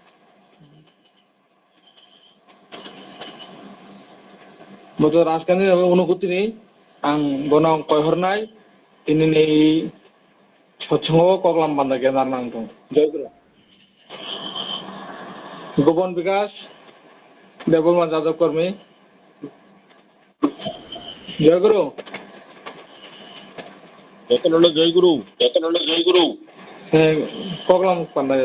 bo to Rajkandi unukutini, ang bono koi hornai tinini sotsongo koklam panda kisa nang thung. Jai Guru. Gopon Bikash Debbarma jajak kormi. Jai Guru. Jotono Jai Guru. Jotono Jai Guru. He, koklam panda.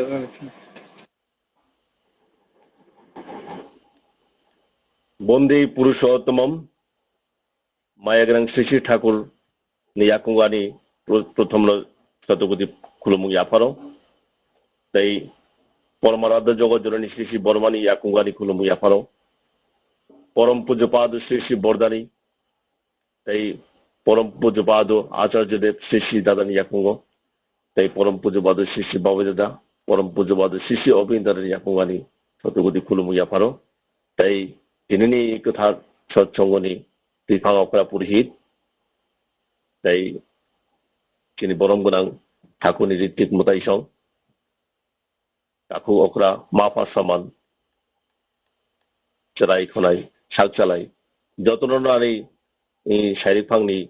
Bonde Purushottamam. Maya gwnang Sri Sri Thakur ni yakungo ani pro-, prothom no Chaturbudi khulumung yapharo. Tei Pormaradha Jogot Jonani Sri Sri Bormani yakungo ani khulumung yapharo. Porom Pujapado Sri Sri Bordani tei Porom Pujapado Acharya Dev Sri Sri Dadani yakungo. Tei Porom Pujapado Sri Sri Babai Dada, Porom Pujapado Sri Sri Obin Dadani yakungo ani Chaturbudi khulumung yapharo. Tei tinini kwthar sotsongoni Twipang okra purohit, tei chini borom gwnang thakurni ritwik mwtai song, takhuk okra mapha soman, chwrai khwnai, sak chalai, jotono nani, eh, sairik phangni,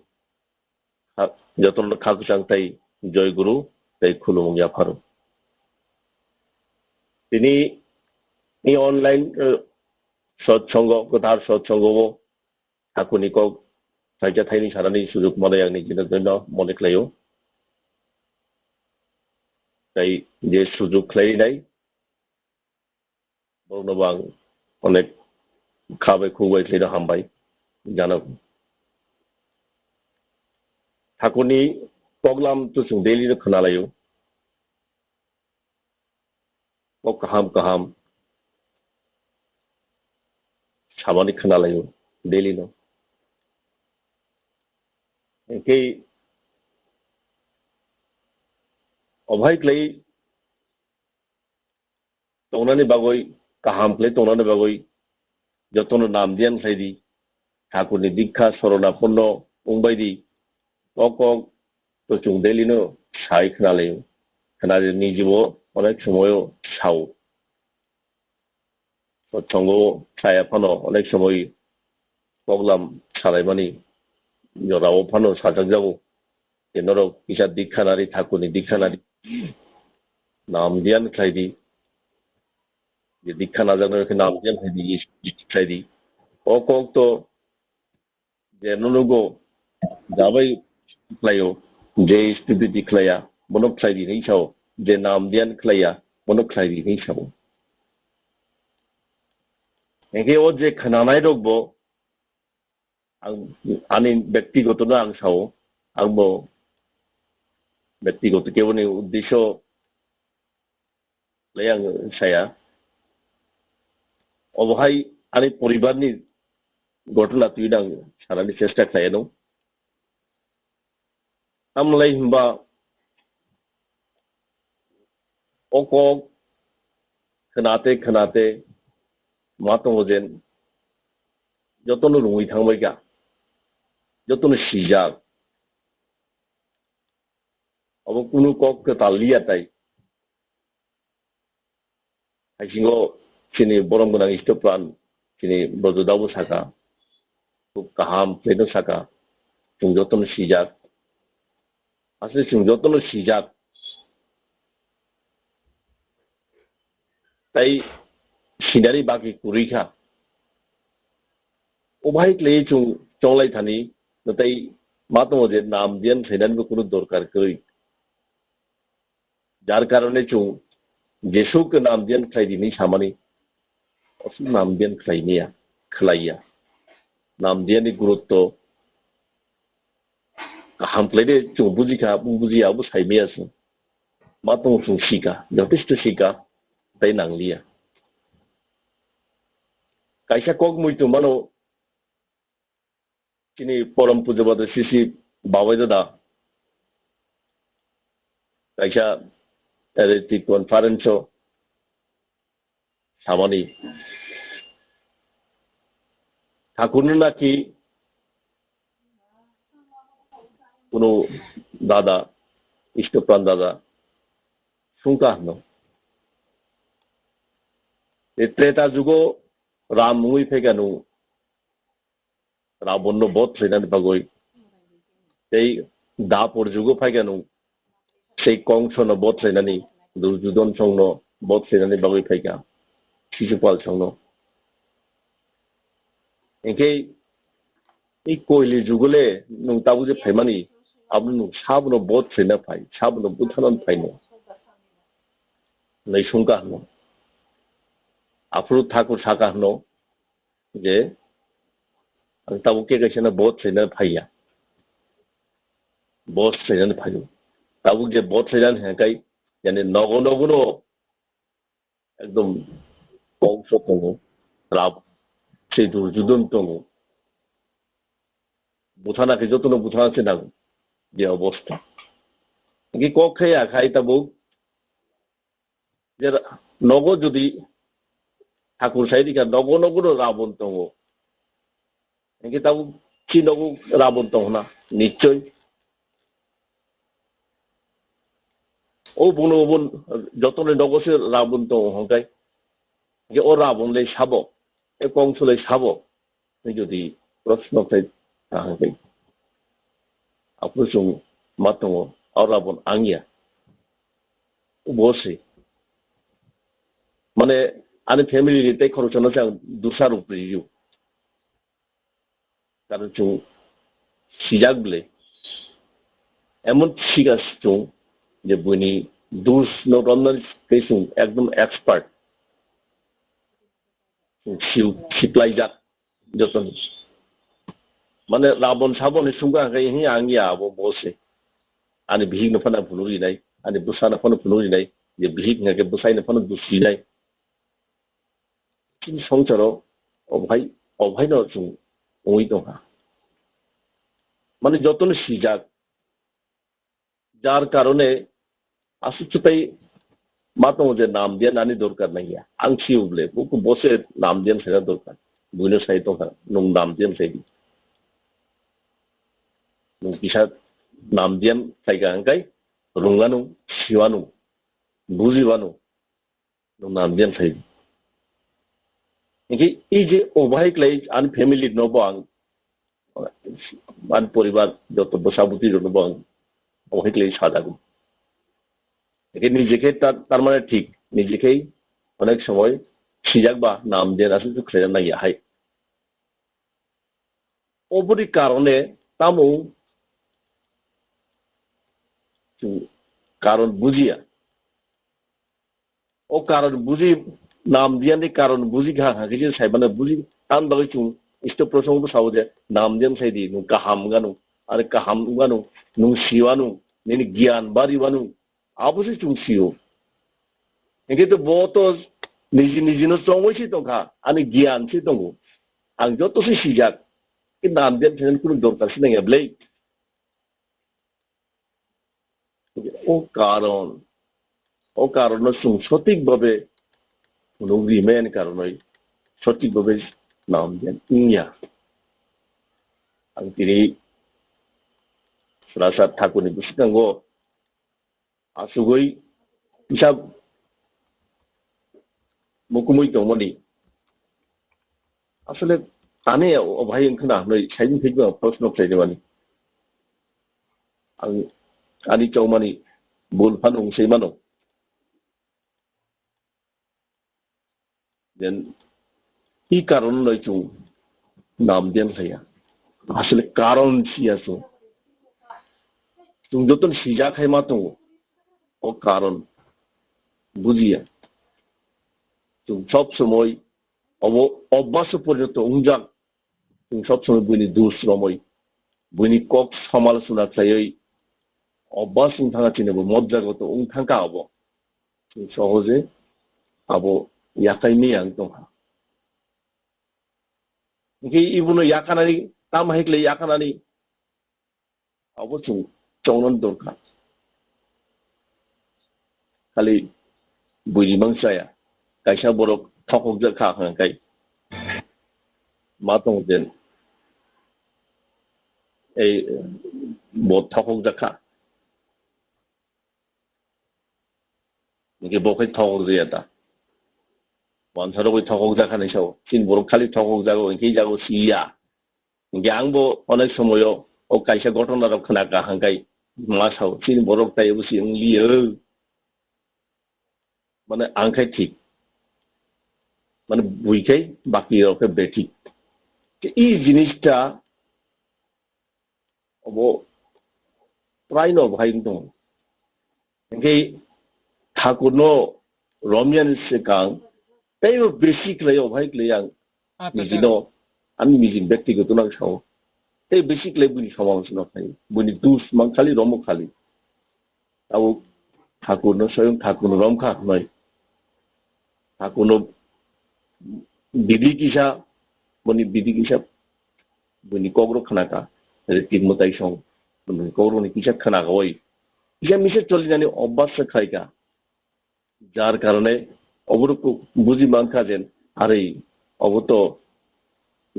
ha-, jotono kha kwchang tei Joy Guru tei khulumung yapharo. Tini ni online, eh, sotsongo, kwthar sotsongo o thakurni kok thaisa thaini sanani sujuk manai ang nini jono mone khlaio. Tei je sujuk khlainai, borokno bo ang onek kha bai khuk bai khlaino hambai jano. Thakurni koklam to chwng daily no khwnalaio. Kok kaham kaham samani khwnalaio daily no. Hwnkhe obo hai khlai tongnani bagwi, kaham khlai tongnani bagwi jotono nam diyan khlai di. Thakurni dikha soronaponno wngbai di. O kok to chwng daily no sai khwnalaio. Khwnadi nijibo onek somoyo sao. Sotsongo saya phano onek somoi koklam salaimani jorao phano sajakjago. Je norok kisa dikha nari, thakurni dikha nari, nam diyan khlai di. Je dikha najaknai khe nam diyan khlai di, khlai di. O kok to je nunugo jabai khlaio, je stupid khlaiya, bono khlai di hinwi sao, je nam diyan khlaiya, bono khlai di hinwi sao. Hinkhe o je khnanai rok bo, ang, ani bektigoto no ang sao, ang bo bektigoto keboni uddesyo le ang saya. Obo hai ani poribar ni ghotona twi ang sanani chesta khlai ano. Tamlai himba o kok khnate khnate ma tongo jen jotono rungwi thangbai kha, jotono sijak. Obo kunu kok kwtal liya tai. Haisingo chini borom gwnang Istopran chini Brojodabo saka, khub kaham khlaino saka, chwng jotono sijak. Asle chwng jotono sijak. Tai sinani bagwi kwrwi kha. Obo hai khlaiwi chwng chonglai thani, natai ma tongo je nam diyan khlainani bo kunu dorkar kwrwi. Jar karone chwng Jesu khe nam diyan khlai di hinwi samani, aswk nam diyan khlai maya, khlaiya. Nam diyan ni gurutto kaham khlai de chwng buji kha, bung buji ya, abo sai maya se. Ma tongo chwng sika, jotesto sika, tai nangliya. Kaisa kok muitu mano, chini porom pujo bado sisi babai dada kaisa ere ti conference o samani, Thakurno naki kuno dada, Istopran dada sungka hwno. E Treta jugo Ram wngwi phaikha nung Rabonno bod khlainani bagwi. Tei Dapor jugo phaikha nung sei Kongsono bod khlainani, Duryodhon songno bod khlainani bagwi phaikha, Sisupal songno. Hinkhe ei koili jugole nung tabuk je phaimani, abono nung sabono bod khlaina phai, sabono butharnani phaino. Nai sungka hwno. Aphuru Thakur saka hwno, je ang tabuk khe kaisa no bod khlaina phaiya. Bod khlaina phaio. Tabuk je bod khlaina hwnkai, yani nogo nogo no ekdom Kongso tongo, Rab-, se Duryodhon tongo. Buthana khe jotono buthana se nango. Je obostha. Ki kok khe ya khai tabuk je ra-, nogo jodi Thakur sai rikha, nogo nogo no Rabon tongo. Hinkhe tabuk chi nogo Rabon tong hwna, nichoi. O buno bun jotoni nogo se Rabon tongo hwnkai. Hinkhe o Rabon le sabo, e Kongso le sabo. Tei jodi proshno khlai ta hwnkhe, aphuru chwng ma tongo, o Rabon ang ya. Bo se. Mane, ani family ni tei khoroksa no se ang dosa rw rw. Karon chwng sijak bwle. Emon siga chwng je buini dos no romnani tei chwng ekdom expert. Chwng si-, siplaijak. Jotono. Mane Rabon saboni sungka hwnkhe, "Hi, ang ya abo bo se. Ani bihik no phano phunuk rinai, ani bwsa no phano phunuk rinai, je bihik hwnkhe bwsai no phano dus rinai." Chini songsaro obhai, obhai no chwng wngwi tongkha. Mane jotono sijak, jar karone aswk chutai ma tongo je nam diya nani dorkar nangya. Ang sio bole, bo, bo se nam diya khlaina dorkar. Buino sai tongkha, nung nam diya khlai di. Nung kisa nam diya khlai ka hwnkhe rungwano, siwano, bujibano. Nung nam diyan khlai. Hinkhe ei je obahai khlai ani family no bo ang, ani poribar joto bwsa bwtwi rok no bo ang obahai khlai sajago. Hinkhe nijekhe ta-, tar mane thik, nijekhe onek somoy sijak ba nam diyan aswk khlaina nangya hai. Oboni karone tamo chwng karon bujiya. O karon buji, nam diyan ni karon buji kha, ha khe je sai mano buji, tam bagwi chwng isto prosong bo sao je nam diyan sai di, nwng kaham wngano, are kaham wngano, nwng siwano, nini giyan bariwano, abo se chwng sio. Hinkhe to bo to niji niji no chongwi se tongkha, ani giyan se tongo. Ang joto se sijak, khe nam diyan thani kunu dorkar se nangya belai. O karon, o karon no chwng sotik babe phunuk rimani karonoi sotik babe nam diyan wngya. Ang tini Rasa Thakurni bwskango asugwi kisa mukumui tongmani. Asole ani o bhai wngkhwna hwnwi saimung thaibo ang proshno khlainai mani. Ang ani chongmani bul phano wngsai mano. Then, i karon noi chwng nam den khlaiya. Asole karon siya chwng. Chwng joton sijak hai ma tongo. O karon bujiya. Chwng sob somoi obo obbaso porjonto wngjak. Chwng sob somoi buini dus romwi, buini kok samalochona khlaiwi, obas wng thangna chini bo modjagoto wng thangkha abo. Chwng sohoje abo yakai miyang tongkha. Hinkhe ibuno yakanani, tamo hai khlai yakanani, abo chwng chongna dorkar. Khali buini mang chaya. Kaisa borok thokokjak kha hwnkhai ma tong jen. Ei bo thokokjak kha. Hinkhe bo khai thokok jaya ta. Wansarok bai thokok jakha ni sao. Chini borok khali thokok jago, hinkhe jago siya. Hinkhe ang bo onek somoyo o kaisa ghotona rok khna kaham khai ma sao. Chini borok tai bo si wng liyo. Mane ang khai thik. Mane bui khai baki rok khe bethik. I jinis ta obo prai no bahai wng tongo. Hinkhe Thakur no romyani swkang teibo besi khlai o bahai khlai ang. Acha, acha. Nijino, ani nijini bektigoto no ang sao. Tei besi khlai buini somalochona khlai. Buini dus mang khali romo khali. Abo Thakur no, soyong Thakur no romkha hwnwi. Thakur no bidi kisa, boni bidi kisa, boni kok rok khna kha. Ritik mwtai song, boni kok rok ni kisa khna kha oi. Kisa misa choli nani obas se khai kha. Jar karone obo rok buji man kha jen, are obo to,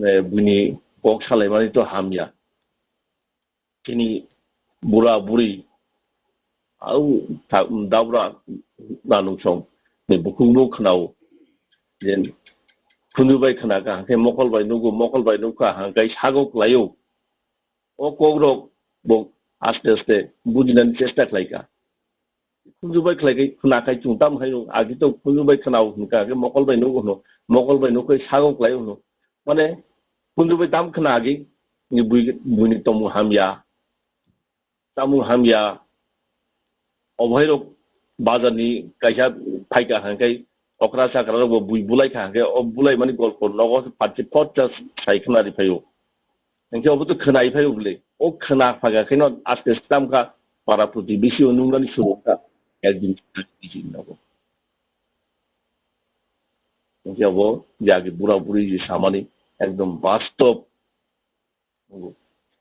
eh, bini kok salai mani to hamya. Chini bura buri, au tha-, dabra nanung song ni bukhuk bo khwnao. Jen khunju bai khna kha, hwnkhe mokol bai nugo, mokol bai nukha, hwnkhe sago klaio. O kok rok bo aste aste bujinani chesta khlai kha. Khunju bai khlai khai khna khai chwng tam hai no, agi to khunju bai khna o hwnka khe mokol bai nugo hwno, mokol bai nukhai sago klai o hwno. Mane khunju bai tam khna agi ni bui, buini tomung hamya, tamung hamya. O bhai rok bazar ni kaisa phaika hangkai okra chakra rok bo bui bulai kha hangkai o bulai mani golpo nogo phatsi phot cha sai khna ri phaio. Hingke obo to khwnai phai bole. O khwna phaga kheno aste aste tamkha para protibesi o nungnani surukkha. Ekdin nogo. Hingke obo jagi bura buri je samani ekdom bastob.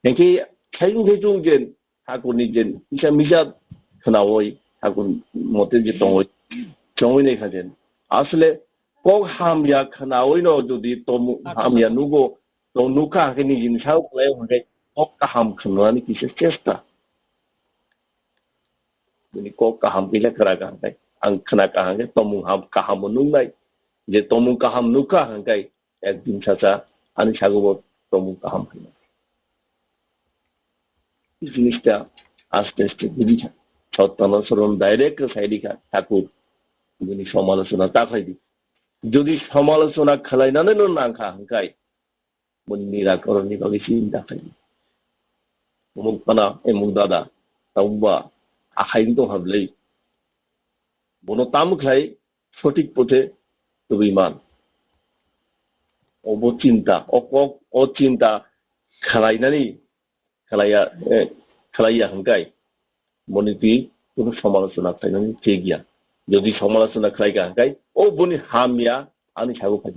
Hingke khaiyung khe chwng jen Thakurni jen kisa misa khnaui Thakur mote je tongoi, tongoi nai kha jen. Asle kok hamya khnaui no jodi tomu hamya nugo, to nukha hwnkhe nijini sao khlai hwnkhe kok kaham khwnani kisa chesta. Bini kok kaham kisa khwra kha hwnkhe ang khna kha hwnkhe tomung ham kaham nuknai. Je tomung kaham nukha hwnkhe ekdin sacha ani sago bo tomung kaham khaina. Ei jinista aste aste bujikha. Sottanaswaran direct khe saidikha, Thakur, bini somalochona ta khlaidi. Jodi somalochona khlainanino nangkha hwnkhe, boni nirakoronni bagwi chinta khlaidi. Umuk pana, umuk dada, tabukba, akhai wng tong ha bwlai. Bono tam khlai sothik pothe tubui man. Obo chinta, o kok, o chinta khlainani, khlaiya, eh, khlaiya hwnkhe, boni twi kunu somalochona khlainani thik ya. Jodi somalochona khlai kha hwnkhe, o boni hamya ani sago phai.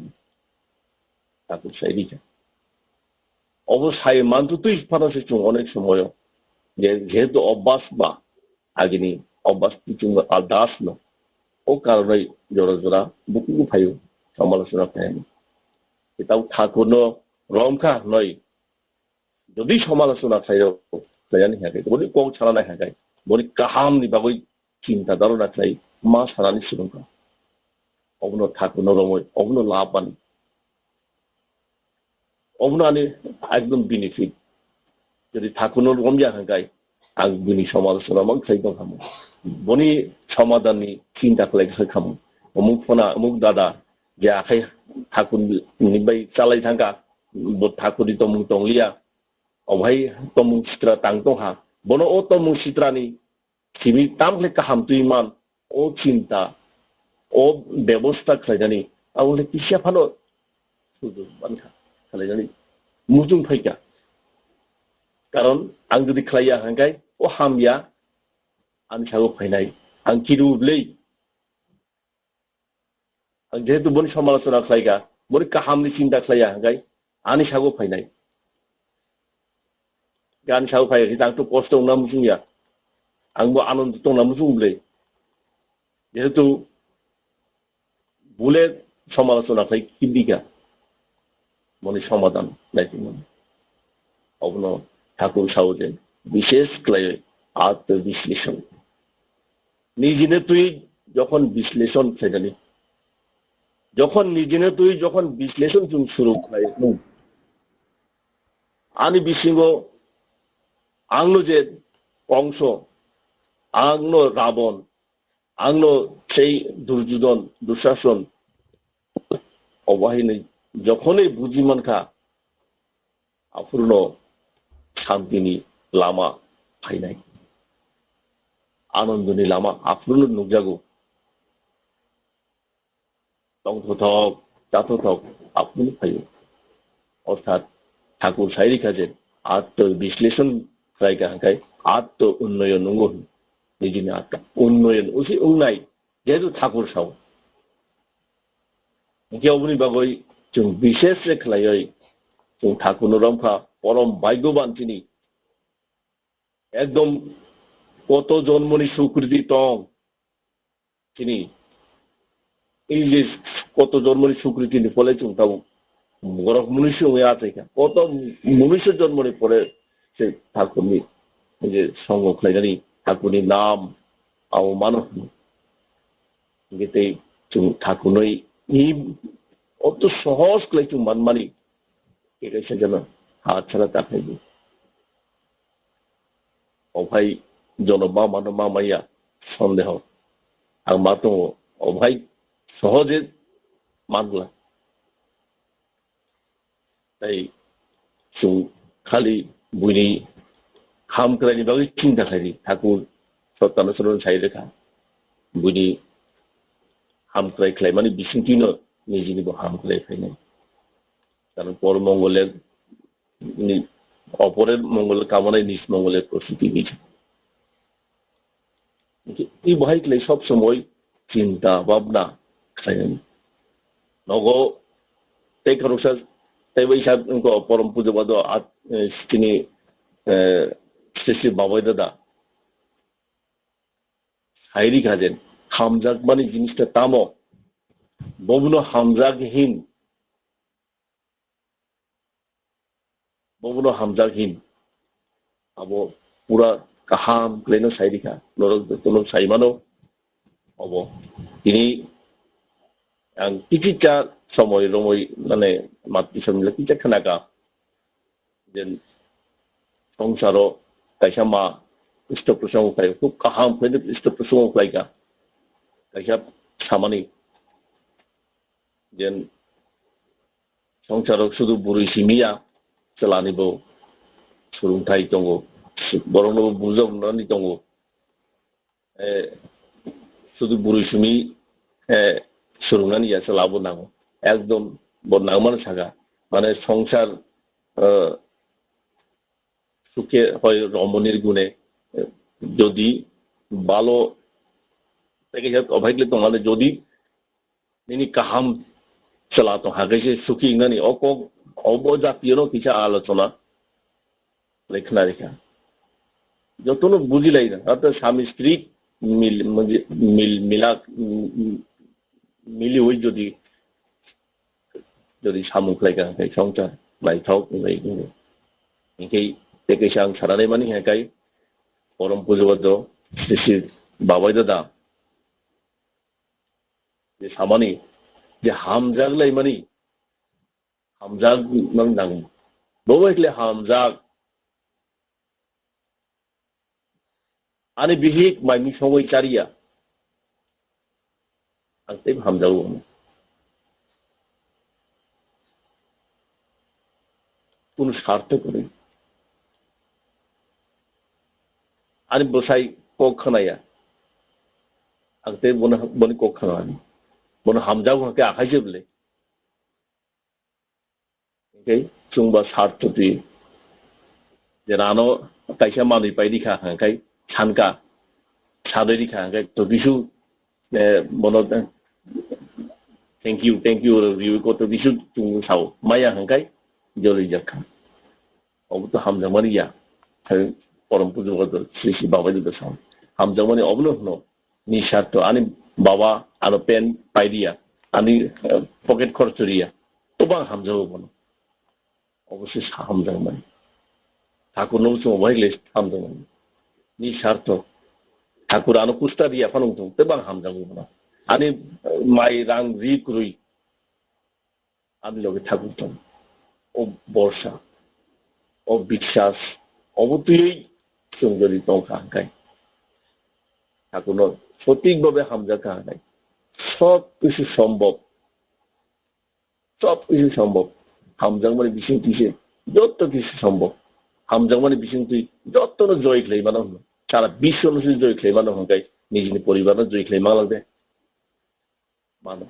Takhuk sai rikha. Obo sai mantu twi phano se chwng onek somoyo. Je, jehetu obas ba, agini obas twi chwng aldas no. O karonoi jora jora bukugo phaio, somalochona khlainani. Kitau thakurno romkha hnoi. Jodi somalochona khlairok, khlainani hingkhe, boni kok sanani hingkhe, boni kahamni bagwi chinta dharona khlai ma sanani swrwngkha. Obono thakurno romwi, obono labh mani. Obono ani ekdom benefit. Jodi thakurno romya hingkhe, ang bini somalochona mang khlai tong khamu. Boni somadanni chinta khlai kha khamu. Omuk phona, omuk dada, je akhai thakurni bai chalai thangkha, bo thakurni tongmung tongliya, obo hai tongmung sitra tang tongkha. Bono o tongmung sitrani simi tamkhe kaham twi man, o chinta, o bebosta khlainani, abo le kisa phano sujok mankha, khlainani muchung phaikha. Karon ang jodi khlaiya hingkhe, o hamya ani sago phainai, ang kiru bwlwi. Ang jehetu boni somalochona khlaikha, boni kahamni chinta khlaiya hingkhe ani sago phainai. Ani sago phai hingkhe ang to kosto wngna muchungya. Ang bo anando tongna muchung bwlwi. Jehetu bule somalochona khlai kibika. Boni somadan naitongmani. Obono Thakur sao je bishesh khlaiwi atma bisleshon. Nijine twi jokhon bisleshon khlainani, jokhon nijine twi jokhon bisleshon chwng suru khlai, hmm, ani bisingo angno je Kongso, angno Rabon, angno sei Durjudon, Dushason, obo haino jokhonwi buji mankha, aphuru no santini lama phainai, anandoni lama aphuru no nukjago. Tongthothok, chathothok, aphuru no phaio. Orthat Thakur sai rikha je, atma bisleshon khlai kha hingkhe atma unnoyon wngo hwn. Nijini atma unnoyon usi wngnai, jehetu Thakur sao. Hingkhe oboni bagwi chwng bishesh se khlaiwi chwng Thakurno romkha, porom bhagyoban chini. Ekdom koto jonmoni sukriti tong chini. Ei je koto jonmoni sukriti ni phole chwng tabuk borok munusu wngwi achaikha. Koto munusu jonmoni phole se Thakurni je songo khlainani Thakurni nam abo mano hwnwi. Hingkhe tei chwng Thakurni i oto sohos khlai chwng manmani, tei kaisa jano ha chara ta khlai di. Ophai jono ma mano ma maya sondeho. Ang ma tongo, ophai sohoje mangla. Tei chwng khali buini hamkraini bagwi chinta khlai di. Thakur Sottano Soron sai rwkha. Buini hamkrai khlaimani bisingtwino nijini bo hamkrai khlainai. Karon por mongole ni, opore mongole kamanai nis mongole prositi ni. I bahai khlai sob somoi chinta bhabna khlainani. Nogo tei khoroksa tei bai sa wngkha porom puja bado at, eh, chini, eh, Sri Sri Babai Dada. Sai rikha je hamjakmani jinista tamo? Bobono hamjak hin. Bobono hamjak hin. Abo pura kaham khlaino sai rikha. Norok jotono sai mano. Obo. Tini ang kichikcha somoi romoi mane matwi somila kichikcha khnaka. Je songsaro kaisa ma isto prosongo khlai, khub kaham khlaino isto prosongo khlaika. Kaisa samani je songsaro sudu bwrwi simiya, chwlani bo swrwngthai tongo, borokno bo bujoknani tongo. eh, sudu burui sumi, eh, surungnani ya chwla bo nango. Ekdom bo nangmano saka. Mane songsar, eh, sukhe hoi romonir gune, eh, jodi balo teke jat obhaikle tongale jodi nini kaham chwla tong hake se suki wngnani o kok obo jatiyono kisa alochona. Lekhnarikha. Jotono bujilaina. Artho sami stri mil, mil, milak, mil, miliwi jodi, jodi samung khlaika hwnkhe songchar naithok wngwi wngo. Hinkhe tei kaisa ang sananai mani hwnkhe porom pujo do sisi babai dada. Je samani, je hamjak laimani, hamjak nang nang. Bo bai khle hamjak. Ani bihik mai mi songwi chariya. Ang tei hamjago. Kunu sartho kwrwi. Ani bwsai kok khnaya. Ang tei bono, boni kok khnani. Bono hamjago hwnkhe akhai se bwle. Hwnkhe chwngba sartho twi. Je rano kaisa manwi pai rikha hwnkhe sanka. Sadwi rikha hwnkhe to kisu, eh, bono, eh, thank you, thank you, riwi koto kisu chwng sao. Maya hwnkhe joli jakha. Obo to hamjakmani ya. Hai porom pujo koto sri sri babai do sao. Hamjakmani obono hwno. Ni sartho ani baba ano pen pai diya. Ani, eh, pocket khorcho riya. To bang hamjago bono. Obosoi sa hamjakmani. Thakur no chwng obo hai le hamjakmani. Ni sartho. Thakur ano kusta riya phano wngthung, tei bang hamjakgo bono. Ani, eh, mai rang ri kwrwi. Ani loge thakur tong. O borsa. O biswas. Obo twiwi chwng jodi tongkha hwnkhe. Thakur no sotik bhabe hamjakha hwnkhe. Sob kisu sombhob. Sob kisu sombhob. Hamjakmani bisingtwi se joto kisu sombhob. Hamjakmani bisingtwi jotono joy khlai mano hwno. Sara biswno se joy khlai mano hwnkhe nijini poribarno joy khlai manglak de. Mano.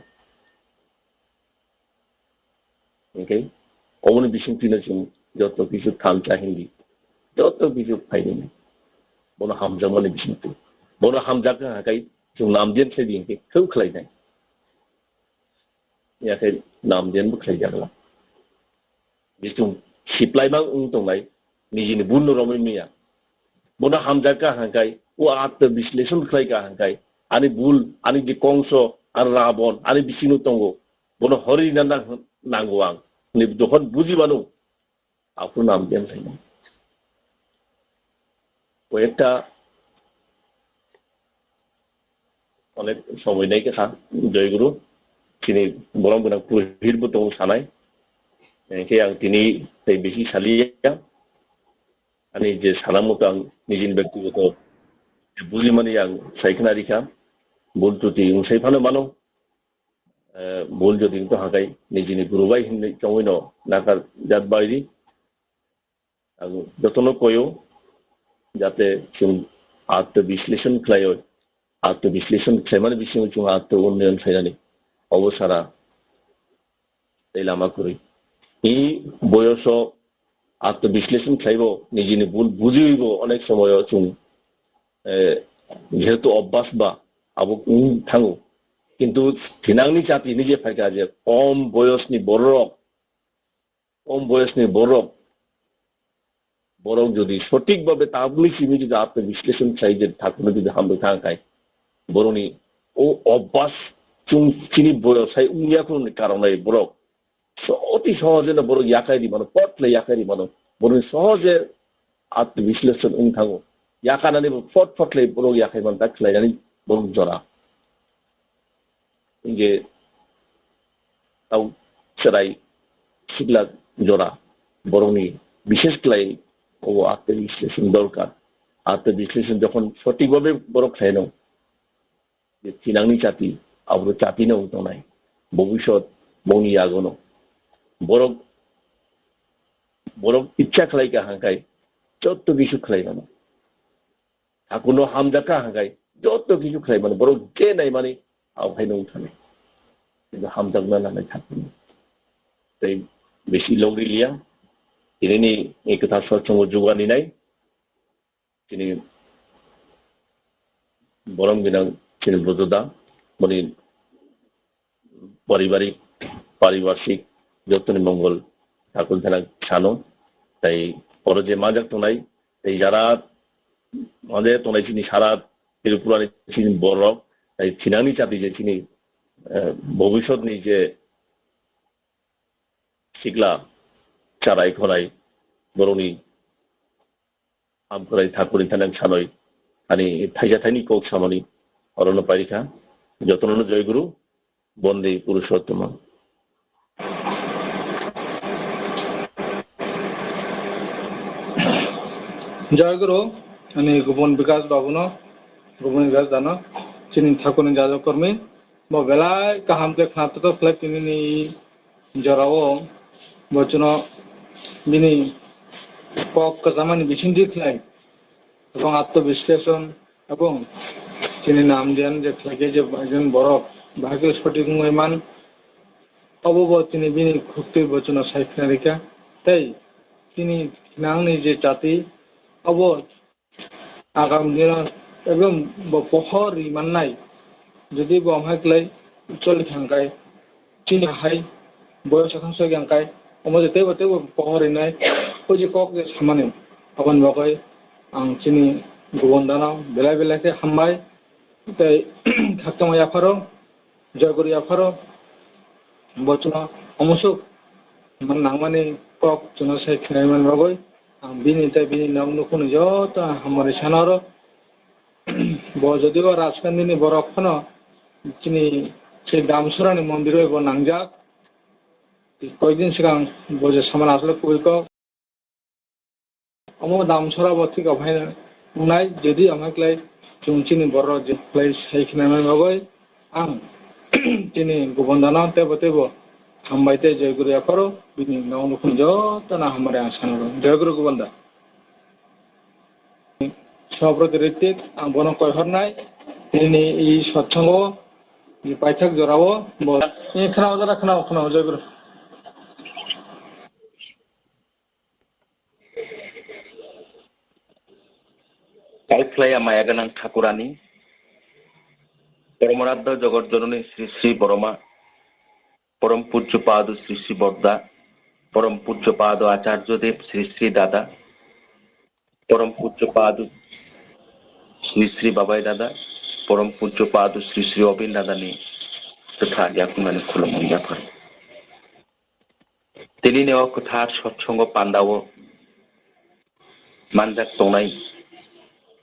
Hwnkhe oboni bisingtwino chwng joto kisu thansa hindi. Joto kisu phainani. Bono hamjakmani bisingtwi. Bono hamjakha hwnkhe chwng namdiyan khlai di hwnkhe kheu khlainai. Yakhe namdiyan bo khlai jakla. Bising siplai mang wng tongnai, nijini bul no romwi manya. Bono hamjakha hwnkhe, o atto bisleshon khlaikha hwnkhe, ani bul, ani je kongso, ani rabon, ani bisingo tongo, bono horina nang-, nango ang. Ni dokhon buji mano, Aphuru nam diyan khaina. Koyekta onek somoi nai kha, Joy Guru, chini borom gwnang purohit bo tongo sanai. Hingke ang tini tei bisi saliya. Ani je sana moto ang nijini bektigoto bujimani ang sai khna rikha. Bul tuti wng sai phano mano. Eh, bul jodi wngkha hwnkhe nijini guru bai hinwi chongwino nakar jat baidi. Ang jotono koyo jate chwng atto bisleshon khlaio, atto bisleshon khlaimani bisingo chwng atto unnoyon khlainani obo sara tei lama kwrwi. I boyoso atto bisleshon khlaibo nijini bul bujiwibo onek somoyo chwng, eh, jehetu obbas ba abo wng thango. Kintu thinangni chati hinwi je phaikha je kom boyosni borok, kom boyosni borok, borok jodi sotik babe tabukni simi jodi atto bisleshon khlai je thakurno jodi hambai thang khai, borokni o obbas chwng chini boyos hai wngya khunoni karonai borok so-, oti sohoje no borok yakai ri mano, pot le yakai ri mano. Borok sohoje atto bisleshon wng thango. Yakanani bo pot pot le borok yakai man tak khlainani borok jora. Hingke tau chwrai sikla jora borokni bishes khlai obo atto bisleshon dorkar. Atto bisleshon jokhon sotik babe borok khlaino, je thinangni chati, abo chati no wng tongnai. Bobisot bongni yagono. Borok, borok ichha khlai ka hangkai, jotto kisu khlai mano. Thakurno hamjakha hangkai, joto kisu khlai mani, borok je nai mani, abo hai no wngthani. Kintu hamjakna nanai thangmani. Tei bisi logri liya, tini ni kwthar sotchongo jugani nai, tini borom ginang chini bujuda, boni paribarik, paribarsik, jotoni mongol, takul thana sano, tei oro je manjak tongnai, tei jara manjak tongnai chini sara Tripura ni chini borok, tei thinangni chati je chini, eh, bhobishyot ni je sikla charai khonai borokni hamkrai thakurwi thanang sanoi ani thaisa thaini kok samani orono pairikha. Jotono joy guru, bonde purushottama. Joy guru, ani gubun Bikas babuno, gubun Bikas dano, chini thakurni jajak kormi, bo belai kaham khe khna toto khlai tini ni jorao bo chwngno bini kok kwchamani bisingtwi khlai, ebong atto bisleson ebong chini nam diyan je khlai khe je ekjon borok bahai khe sothik wngwi man, obo bo chini bini khuktwi bo chwngno sai khna rikha tei chini nangni je chati obo agam dino ekdom bo pohor ri mannai. Jodi bo amhai klai choli thangkai, chini hai boyos athang soi gangkai, omo je teibo teibo pohor rinai, o je kok je samani, aboni bagwi ang chini gubun dano belai belai khe hambai tei khakchangma yapharo. Joy guru yapharo bo chwngno omusuk man nangmani kok chwngno sai khnai man bagwi ang bini tei bini nok nukhungni joto hamari sana oro. Bo jodiba Rajkandini borok phano chini se Damsurani mondir bai bo nangjak. Koikdin swkang bo je samani aswk kubui kok. Omo Damsora bo thik ophai wngnai, jodi amhai klai chwng chini borok je klai sai khnai bagwi ang chini gubun dano teibo teibo hambai tei joy guru yapharo bini nok nukhung jotono hamari ang sana rw. Joy guru gubun da. Sobroti Ritik, ang bono koi hornai, nini i sotsongo, i paithak jorao, bo, i khna ojara khna, khna ojara. Kaiphlaiya maya gwnang Thakurani, Poromaraddha Jogot Jononi Sri Sri Boroma, Porom Pujjo Padu Sri Sri Bodda, Porom Pujjo Padu Acharjo Dev Sri Sri Dada, Porom Pujjo Padu Sri Sri Babai Dada, Porom Pujjo Padu Sri Sri Obin Dadani kwthar yakungani khulumung yaphar. Tini ni o kwthar sotsongo pandao manjak tongnai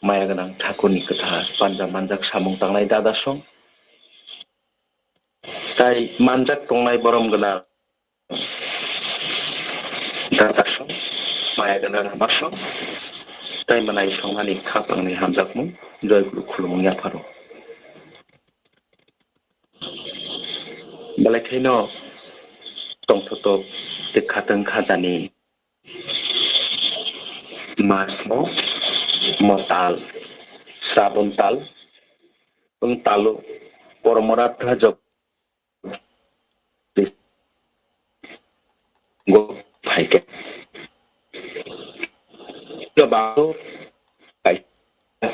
maya gwnang Thakurni kwthar panja manjak samung tangnai Dada song. Tai manjak tongnai borom gwnang Dada song, maya gwnang Rama song, tai manai song ani khapangni hamjakmung, joy guru khulumung yapharo. Belai khaino tongthotok tei khatang khajani masmo mo tal, Srabon tal, wng talo Poromaraddha Jog go phaikhe. Bangso kaisa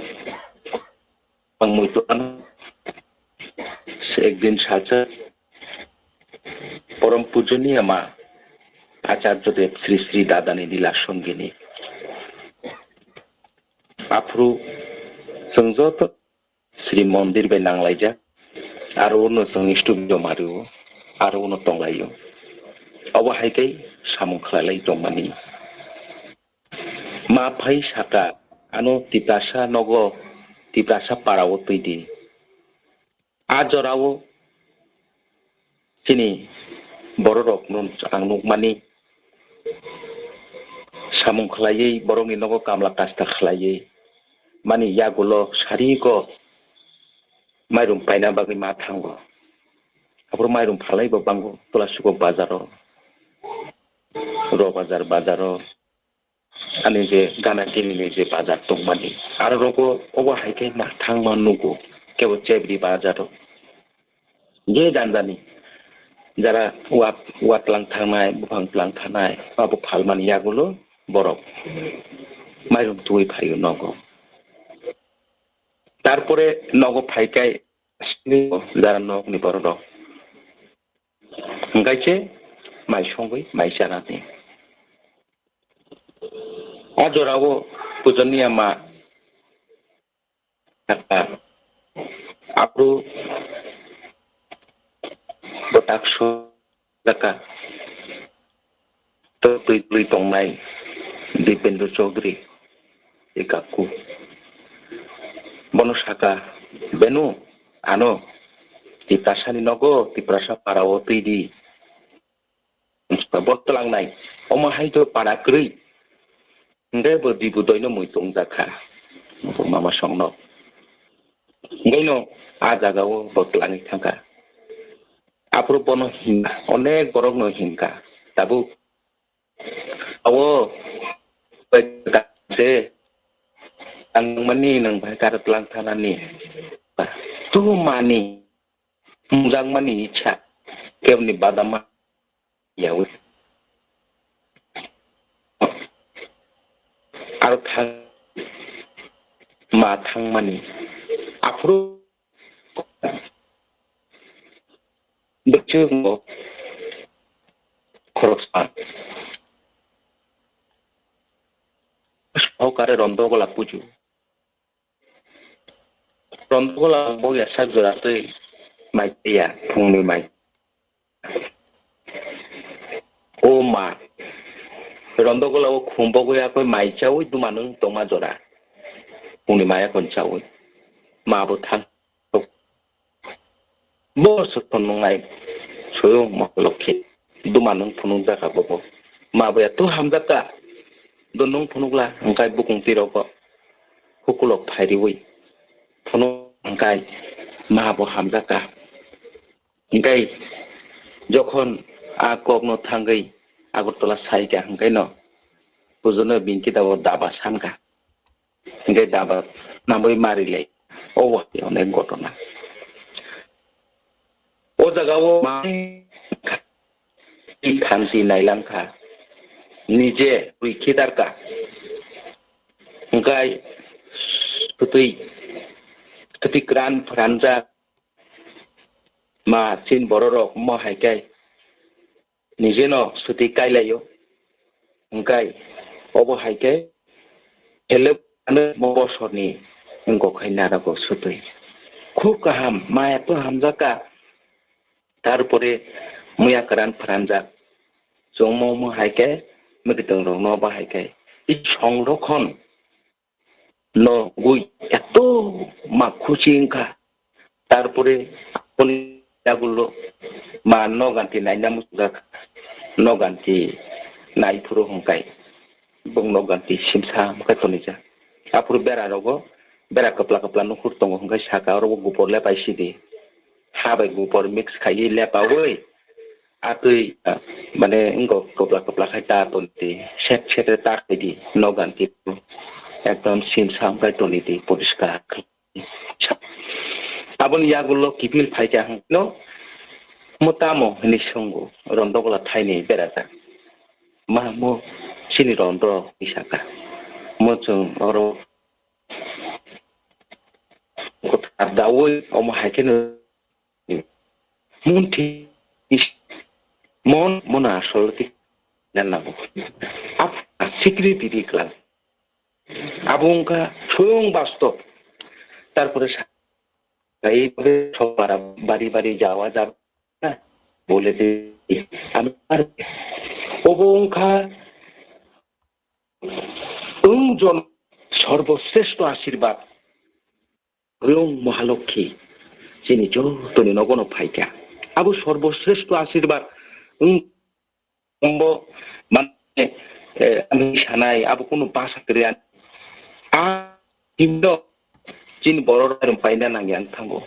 ang muitu ano se ekdin salsa Porom Pujoniya Ma Acharya Dev Sri Sri Dadani Lila Songini. Aphuru chwng joto Sri Mondir bai nanglaijak, aro uno chwng studio mario, aro uno tonglaio. Obo hai khe samung khlailai tongmani. Ma phai saka, ano Tiprasa nogo, Tiprasa parao twi di. A jorao chini bororok no ang nukmani, samung khlaiwi borokni nogo kamla kasta khlaiwi mani yagulo sariko mairum paina bagwi ma thango. Aphuru mairum phalai bo bango Tola Sukok bazaro, Rok Bazar bazaro. ani je gana gini ni je bazar tongmani. Aro rogo obo hai khe ma thangma nugo, kebo chebri bazar o. Je janjani jara wa, wa tlang thangnai, buphang tlang thangnai, abo phalmani yagulo borok mairum twi phaio nogo. Tarpore nogo phaikai jara nokni borok rok. Hingkai se mai songwi mai chanani. A jorao pujani ama Saka, aphuru bwtak sujaka twtwi twi tongnai Dipendra Chaudhary Ikakku. Bono saka, "Benu, ano Tiprasani nogo, Tiprasa parao twi di." Bo tlangnai, omo hai to para kwrwi. Hingke bo dibu doino mui tongjakha, bo mama songno. Hingke no a jaga o bo tlangwi thangkha. Aphuru bono himkha, onek borok no himkha. Tabuk, "Awo, se ang mani nang bai karo tlang thanani." Tu mani. Mungjakmani icha keboni badama yawi. Aro thang ma thangmani aphuru bwswk bo khoroksa sokare rondo gola puju. Rondogol ang bogya sak jora twi mai ya phungni mai. O ma, rondogol o khum bogwi akoi mai chawi duma nwng tongma jora. Phungni mai akon chawi. Ma bo thang. Bo se phunung ai soyung ma lokhi. Duma nwng phunung jaka bobo. Ma bo ya tu hamjaka. Do nwng phunukla hingkai bukung twi rogo. Hukulok phairiwi. Phunuk hingkai ma bo hamjaka. Hingkai jokhon a kokno thangwi Agartala saikha hingkaino bujono bini kitabo daba sankha. Hingkai daba namwi marilai. O hai onek ghotona. O jaga o ma thanti nailangkha, nije twi khidarkha. Hingkai swtwi, swtwi kran phranjak ma chin bororok mo hai khe nijeno swtwi kailaio. Hingkai obo hai khe helep ano mo bosorni wngkok hai narwgo swtwi. Khub kaham, maya to hamjakha. Tarpore muya kwran phranjak. Chwngmo omo hai khe mwkhuitwng rokno bahai khe i songrokhon no gwi eto ma khuchi wngkha. Tarpore aboni yagulo ma noganti naina muchungkha, noganti nai phuru hwnkhai bong noganti simsa hwnkhai tonijak. Aphuru bera rogo bera kwpla kwpla nukhur tongo hwnkhai saka oro gupor lepai sidi. Ha bai gupor mix khaiwi lepaui atwi, ah, mane wngkok kwpla kwpla khai ta toni di, sek sek ta khai di, noganti ekdom simsa wngkhai toni di poriskar khai. Aboni yagulo kiphil phaikha hwnkhe no, "Mo tamo?" hwnwi swngo, rondokla thaini berajak. "Ma mo chini rondo," hwnwi sakha. Mo chwng oro kwthar daui omo hai kheno munthi mon mona asol ti nanabo. Ap sikri didi klan. Abo wngkha swng bastob. Tarpore sa-, ei bari bari jawa jaba. Bole de, ami ar obo wngkha wng jon sorboshreshto ashirbad. Oyong Mahalokhi chini jotoni nogono phaikha. Abo sorboshreshto ashirbad wng Ombo, mane, eh, ani sanai, abo kunu basa kwrwi ani. A himno chini borok mairum paina nangya wng thango.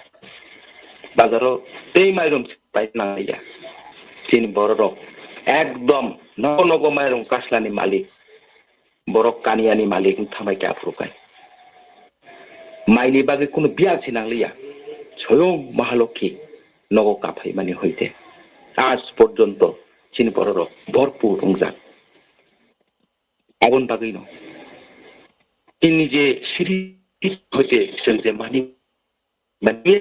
Bazaro tei mairum paina nangya. Chini borok rok ekdom nogo nogo mairum kaslani malik. Borok kaniani malik wng thambai khe aphuru kai. Maini bagwi kunu biyal se nangliya. Soyong Mahalokhi nogo kaphaimani hoite. Aaj porjonto chini bororok bhorpur wngjak. Aboni bagwino chini je siri hoite chwng je mani, mani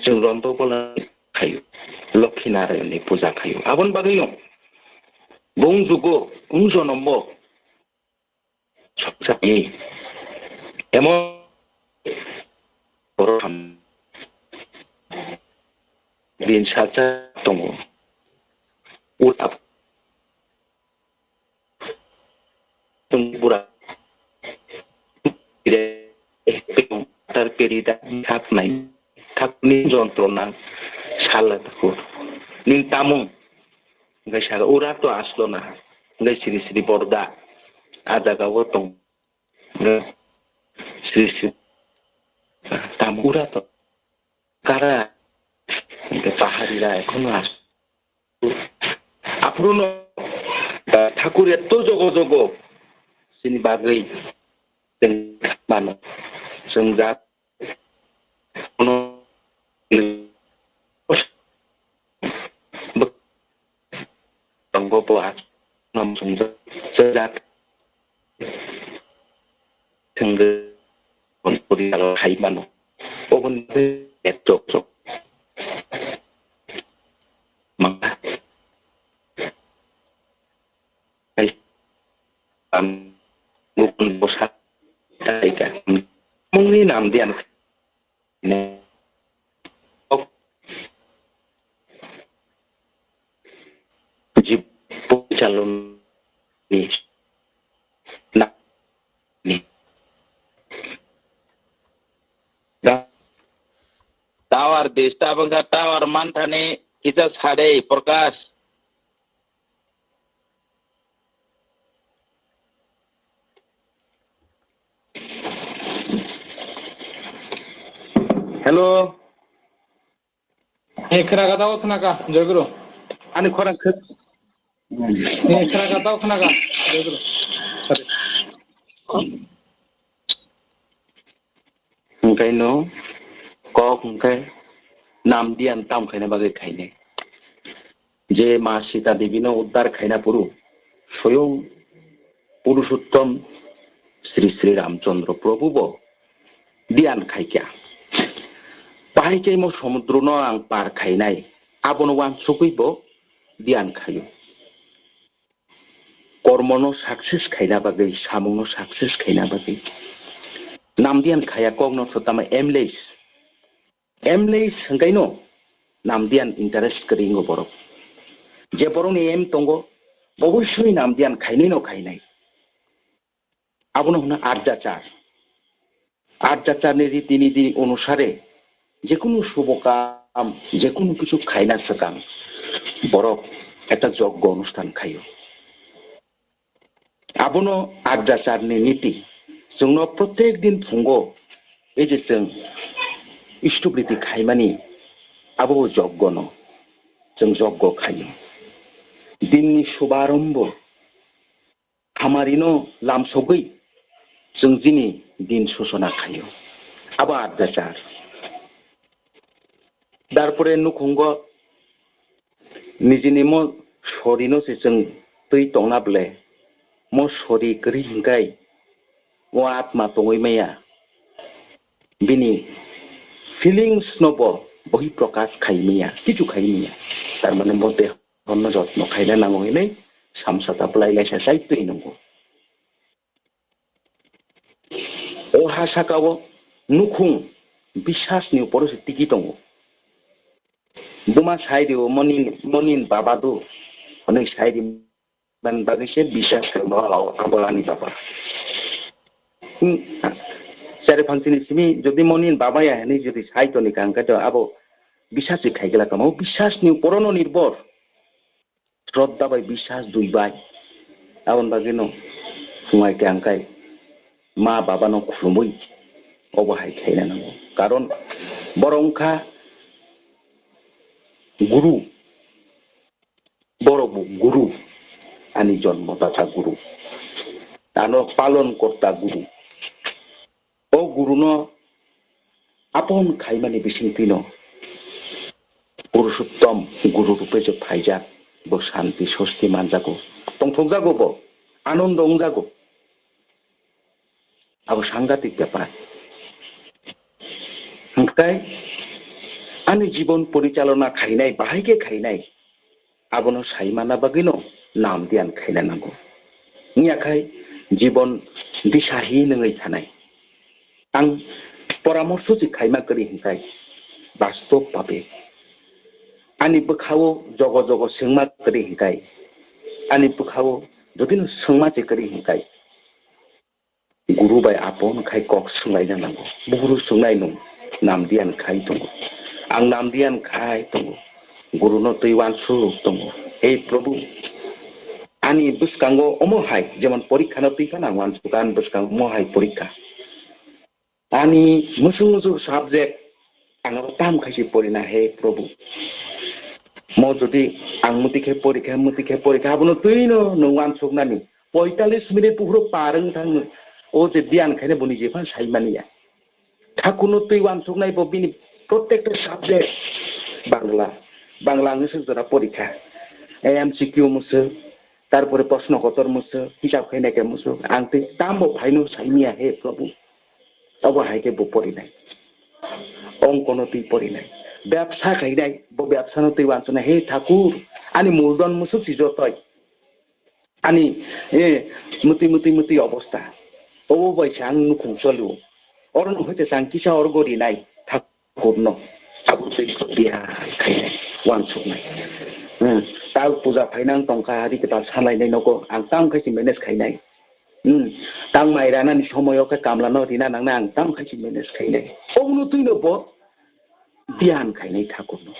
chwng rondo bola khayo, Lokhi Narayonni puja khayo. Aboni bagwino bung jugo, bung jonombo Soksa ni emon borok ham din salsa tongo. Uta tung bura tar peri da thak nai, thak ni jontro nang sala takur. Ning tamung Hingke saka ura to aslo na. Hingke siri siri borda. A jaga o tong. Hingke siri siri. Tam ura to. Kara. Hingke pahari ra ekhono as. Aphuru no, ah, thakur etto jogo jogo. Sini bagwi. Chwng mano. Chwng jak. Kono tongo bo ha nam sung jak thengde kon puri alo hai mano obon de chok chok mangka. Hai, am, bukun bosa, taika, mungni nam dian, ne, ok, jib, pochalon, ni, na, ni. Tower disturb wngkha, tower manthani kisa sadei, Prakash. Hello. Eh, khwnaka, tao khwnaka, Joy Guru. Ani khorang khw-, eh, khwnaka, tao khwnaka, Joy Guru. Sorry. Hwnkhe no kok hwnkhe nam diyan tam khaina bagwi khainai. Je ma Sita Devi no uddar khaina puru, soyong Purushottom Sri Sri Ramchandra Prabhu bo diyan khaikya. Pahai khe mo somudro no ang par khainai, abono wansugwi bo diyan khaio. Kormono success khaina bagwi, samungno success khaina bagwi. Namdiyan khaya kokno sotama aimless. Aimless hwnkhaino namdiyan interest kwrwi wngo borok. Je borokni aim tongo, obosoi namdiyan khainai no khainai. Abono hwno arjachar. Arjacharni riti niti onusare jekunu subo kam, jekunu kichu khaina swkang borok ekta joggo onusthan khaio. Abono arjacharni niti. Chwngno protek din phungo ei je chwng istopriti khaimani abo joggono chwng joggo khaio. Dinni subarombo Hamarino lamsogwi chwng chini din susona khaio. Abo atdachar. Tarpore nukhungo nijini mo sorino se chwng twi tongna ble, mo sori kwrwi hwnkhe o atma tongwi maya. Bini feelings no bo bohi prokash khai maya, kichu khai maya. Tar mane mo deho no jotno khaina nango hinwi samsa ta bwlai laisa chai twi nungo. O ha saka o nukhung bisas ni uporo se tiki tongo. Buma sai di o monin, monin baba do. Hwnwi sai di man bagwi se bisas khe bo abo ani baba. Hmm, chari phansini simi jodi monin baba ya hinwi jodi sai toni kang khe to abo bisas se khai gela kamo. Bisas ni uporo no nirbor. Shraddha bai biswas dui bai. Aboni bagwino phungai khe ang khai ma baba no khulumui obo hai khaina nango. Karon borok wngkha guru, borok bo guru, ani jonmo data guru. ano palon korta guru. O guruno apon khaimani bisingtwino Purushottom guru rupe je phaijak, bo shanti sosti manjago, tongthokjago bo, anondo wngjago. Abo sangatik bepar. Hwnkhe ani jibon porichalona khainai, bahai khe khainai, abono sai manna bagwino nam diyan khaina nango. Wngya khai jibon disahin wngwi thanai. Ang poramorso se khaima kwrwi hwnkhe bastob bhabe ani bwkhao jogo jogo swngma kwrwi hwnkhe ani bwkhao jodino swngma se kwrwi hwnkhe guru bai apon khai kok swnglaina nango. Buguru swngnaino nam diyan khai tongo. Ang nam diyan khai tongo. Guruno twi uansuk tongo. He Prabhu, ani bwskango omo hai, jemon porikha no twi phano ang uansuk, ani bwskango omo hai porikha. Ani musuk musuk subject ang abo tam khai se porina, he Prabhu. Mo jodi ang muti khe porikha, muti khe porikha, abono twino nwng uansuknani. Poitalis minute buphuru par wng thang nwng. O je diyan khaina boni jephano sai mani ya. Thakurno twi uansuknai bo bini protekta subject Bangla. Bangla ang se jora porikha. M C Q musuk, tarpore proshno kotor musuk, hisab khainai khe musuk. Ang twi tambo phaino saimiya, he Prabhu. Obo hai khe bo porinai. Ongkono twi porinai. Bebsa khainai, bo bebsano twi uansuknai, he Thakur, ani muldon musuk si jotoi. Ani, eh, mutwi, mutwi, mutwi obostha. Obo bai se ang nukhung choli o. Oro no hoite chang kisa orgo rinai Thakurno. Abo twi biya khainai, uansuknai. Hmm, tal puja phainang tongkha, hari kwtal sanlainai nogo, ang tam khai se manage khainai. Hmm, tang mai ranani somoyo khe kamlano rina nangnai, ang tam khai se manage khainai. Obono twino bo diyan khainai Thakurno.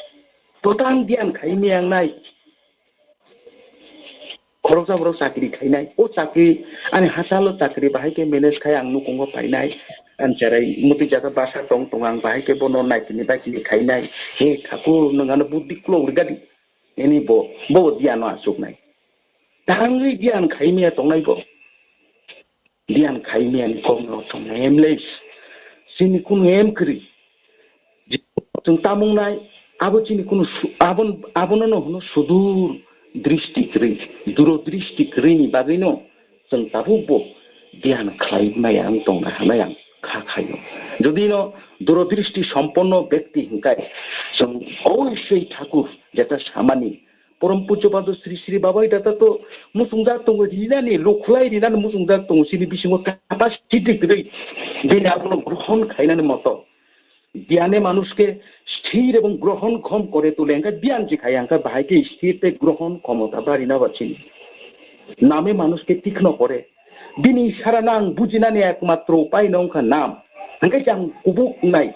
Totang diyan khai miyangnai. Khoroksa borok chakri khainai. O chakri, ani hachalo chakri bahai khe manage khai ang nukhungo painai. Ani cherai mutwi jaga basa tong tong ang bahai khe bono naikini baikini khainai. He Thakur, nwng ano buddhi klok rigadi. Ini bo, bo diyan no achuknai. Tangwi diyan khai miya tongnai bo. Diyan khai miya ni kok no tongnai emlei. Chini kunu em kwrwi. Chwng tamung nai, abo chini kunu su-, abon-, abono no hwno sudur dristi kwrwi, duro dristi kwrwi ni bagwi no chwng tabuk bo diyan khlai maya wng tongna hamya ang kha khaio. Jodi no duro dristi somponno bekti hwnkhe chwng oisoi Thakur jeta samani Porom pujyo pado Sri Sri Babai Data to muchungjak tongo rinani, lukhulai rinani muchungjak tongo, chini bisingo capacity kwrwi, bini abono grohon khainani moto. জ্ঞানে মানুষকে স্থির এবং গ্রহণক্ষম করে তোলে, hwnkhe diyan se khai hwnkhe bahai khe sthir tei grohon khomota barina ba chini. নামে মানুষকে তীক্ষ্ণ করে, bini isara no ang bujinani ekmatro upai no wngkha nam, hwnkhe se ang kubuk wngnai,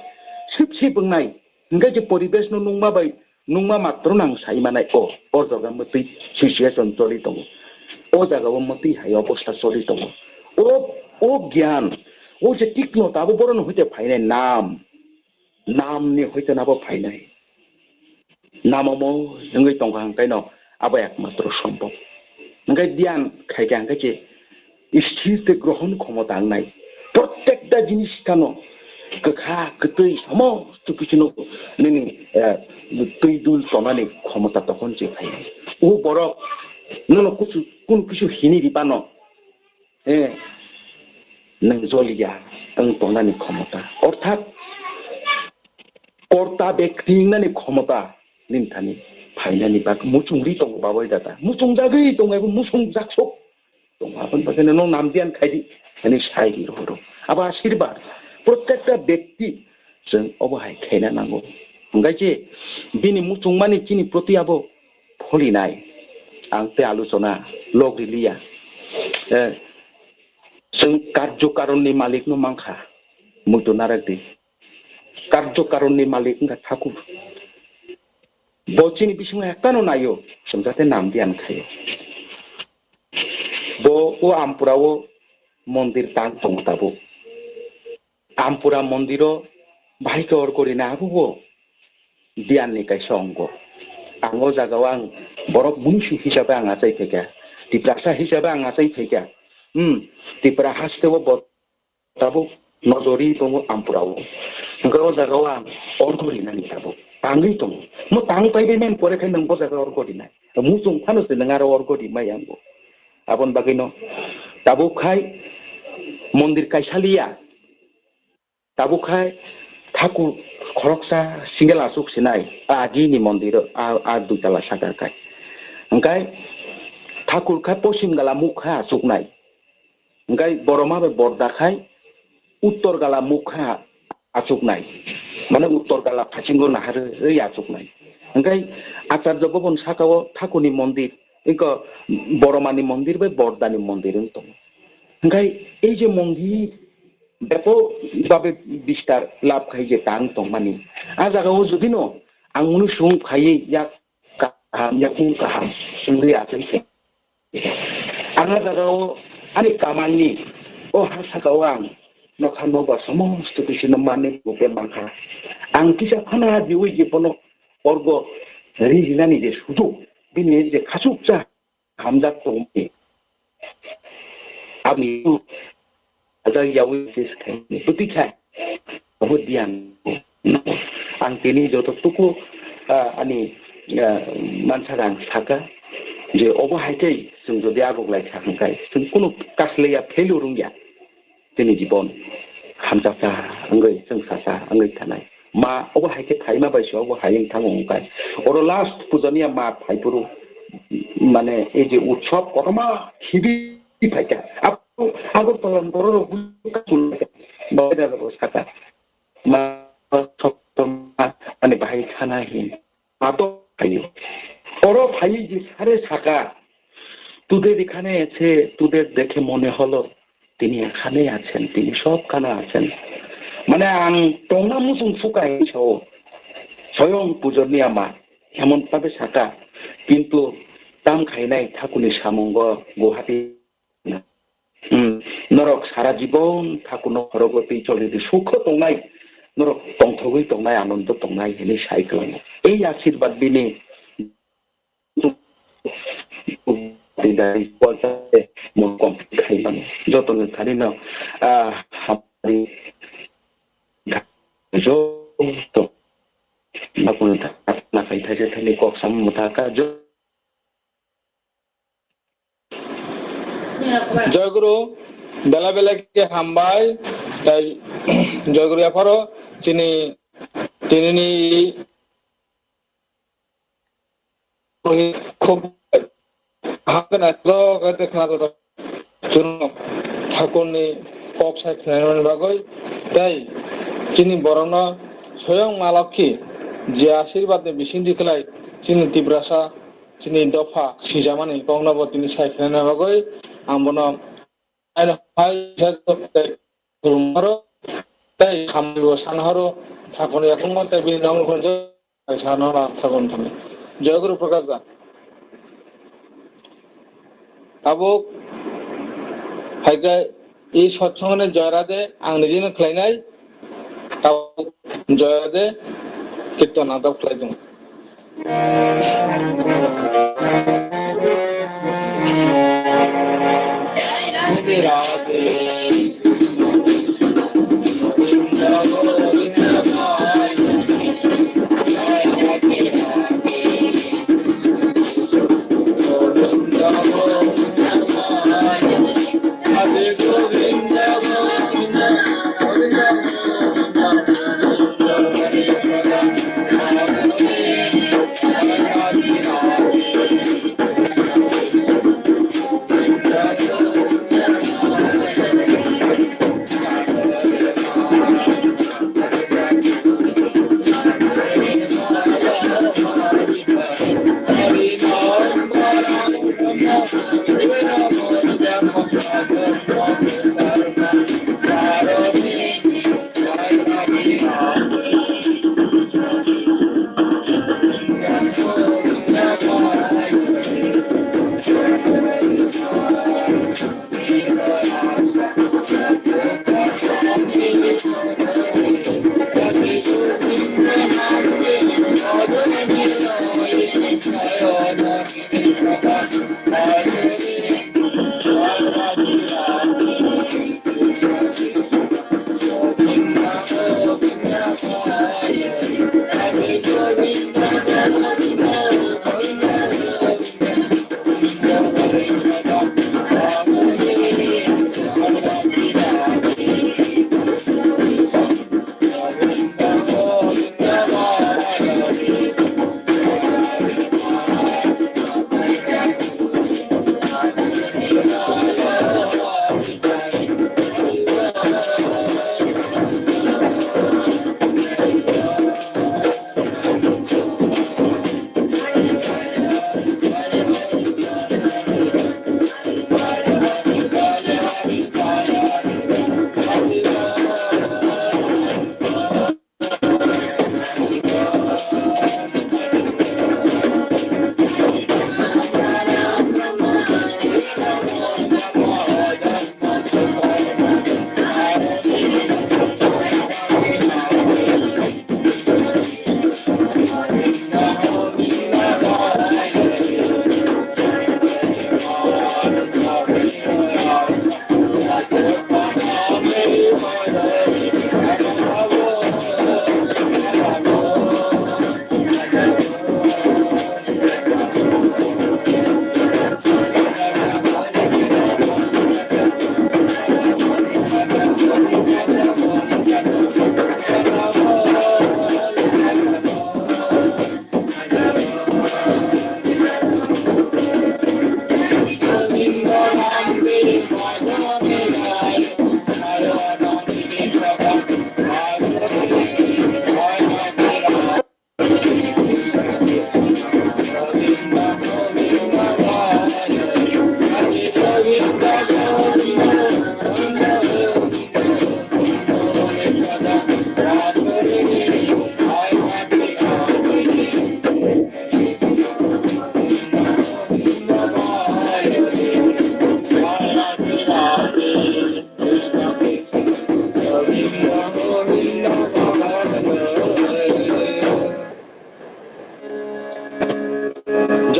sip sip wngnai, hwnkhe se poribesh no nungma bai Nungma matro nang sai manai o, o jaga mwtwi situation choli tongo. O jaga o mwtwi hai obostha choli tongo. O, o gyan, o je tikno tabo boroni hoite phainai nam, nam ni hoite nabo phainai. Nam omo wngwi tongkha hwnkhe no abo ekmatro sombhob. Hwnkhe dhyan khaikha hwnkhe se sthir tei grohon khomota wngnai. Prottekta jinis phano kwkha, kwtwi, somosto kichuno nini, eh, twi dul tonani khomota tokon se phainai. O borok nono kuchu, kunu kichu hini ripano, eh, nwng joliya wng tongnani khomota. Orthat, korta bekti wngnani khomota nini thani phainani bak muchungri tongo babai dada. Muchungjagwi tongo ebo muchungjak sok. Tongo, aboni bagwi no nam dhyan khai di, hwnwi sai di rohoro. Abo ashirbad, prottekta bekti chwng obo hai khaina nango. Hwnkhe je bini muchungmani chini proti abo pholinai. Ang tei alochona log riliya. Eh, chwng karjo karonni malikno mankha, muitu narak di. Karjo karonni malik wngkha Thakur. Bo chini bisingo ektano naio, chwng jate nam dhyan khaio. Bo o Ampura o mondir tang tongo tabuk. Ampura mondiro bahai khe or gori na abo bo dhyan ni kaisa ongo. Ang o jaga o ang borok munisu hisabe ang achai phaikha, Tiprasa hisabe ang achai phaikha. Hmm, Tripura haste o bo tabuk nojori tongo Ampura o. Hwnkhe o jaga o ang orgo rinani tabuk tangwi tongo. Mo tang paibai mani pore khe nwng bo jaga orgo rinai. Muchung phano se nwng aro orgo rimai ang bo. Aboni bagwino tabuk khai mondir kaisa liya. Tabuk khai thakur khoroksa single achuk sinai, a agini mondir o, a, a dui tala saka khai. Hwnkhe thakur khai posim gala mukha achuknai. Hwnkhe boroma bai borda khai uttor gala mukha achuknai. Mane uttor gala phasingo naharwi achuknai. Hwnkhe Acharya Bhavan saka o thakurni mondir, eko boromani mondir bai bordani mondir wng tongo. Hwnkhe ei je mondir bepo babe bistar lab khai je tang tongmani. A jaga o jodi no ang munu sung phaiwi yak kaham, yakung kaham, wngwi achai khe. Ang a jaga o ani kamalni o ha saka o ang nokha nobar somosto kisi no manwi buke mankha. Ang kisa phano ha diwi je bono orgo ri rinani je sujuk, bini je khachuksa hamjak tongmani. Aboni ajak yawi sis khaini bwtwi kha. Obo diyan. Ang tini joto tuku, ah, ani, ah, mansa ang saka je obo hai khe chwng jodi agok lai kha hwnkhe chwng kunu kasleya failure wngya. Chini jibon hamjaksa wngwi chwngsasa wngwi thanai. Ma obo hai khe phaima bai se obo hai wng thango wngkha. Oro last pujaniya ma phaiphuru mane ei je utsob kotorma khibi phaikha. Abo Agartala ni borok rok buino kasul kha. Bai da rok saka. Ma soktorma ani bahai khana hin. Ma to phaio. Oro phaiwi je sare saka. Today ekhane আছে, today দেখে মনে হলো তিনি এখানেই আছেন, তিনি সবখানে আছেন। Mane ang tongna muchung sukha hinwi sao. Soyong pujor ni ama emon bhabe saka, kintu tam khainai thakurni samungo Guwahati. Hmm, norok sara jibon thakurno khorogo twi choli di sukho tongnai, norok tongthogwi tongnai, anondo tongnai hinwi sai kwlango. Ei asirbat bini Joto ni thani no, ah, hamari joto. Bakuni thani kok sam mutaka jo. Joy Guru, bela bela ke hambai, tai Joy Guru apharo chini Tinini khub hamkhe naithok khe khwnajago. Chwng thakurni kok sai khwnairokni bagwi tei chini borokno soyong ma Lokhi je asirbatni bisingtwi kwlai chini Tiprasa chini dopha swijamani kokno bo tini sai khwnaina bagwi ang bono Aino hai khe khulumhoro tei hamribo sanhoro, thakurni yakungma tei bini nokni khunju sanhoro thakurni thani. Joy Guru Prakash da. Tabuk hai khe i satsangni joy rade ang nijino khlainai. Tabuk joy rade kirtan adab khlai tongo.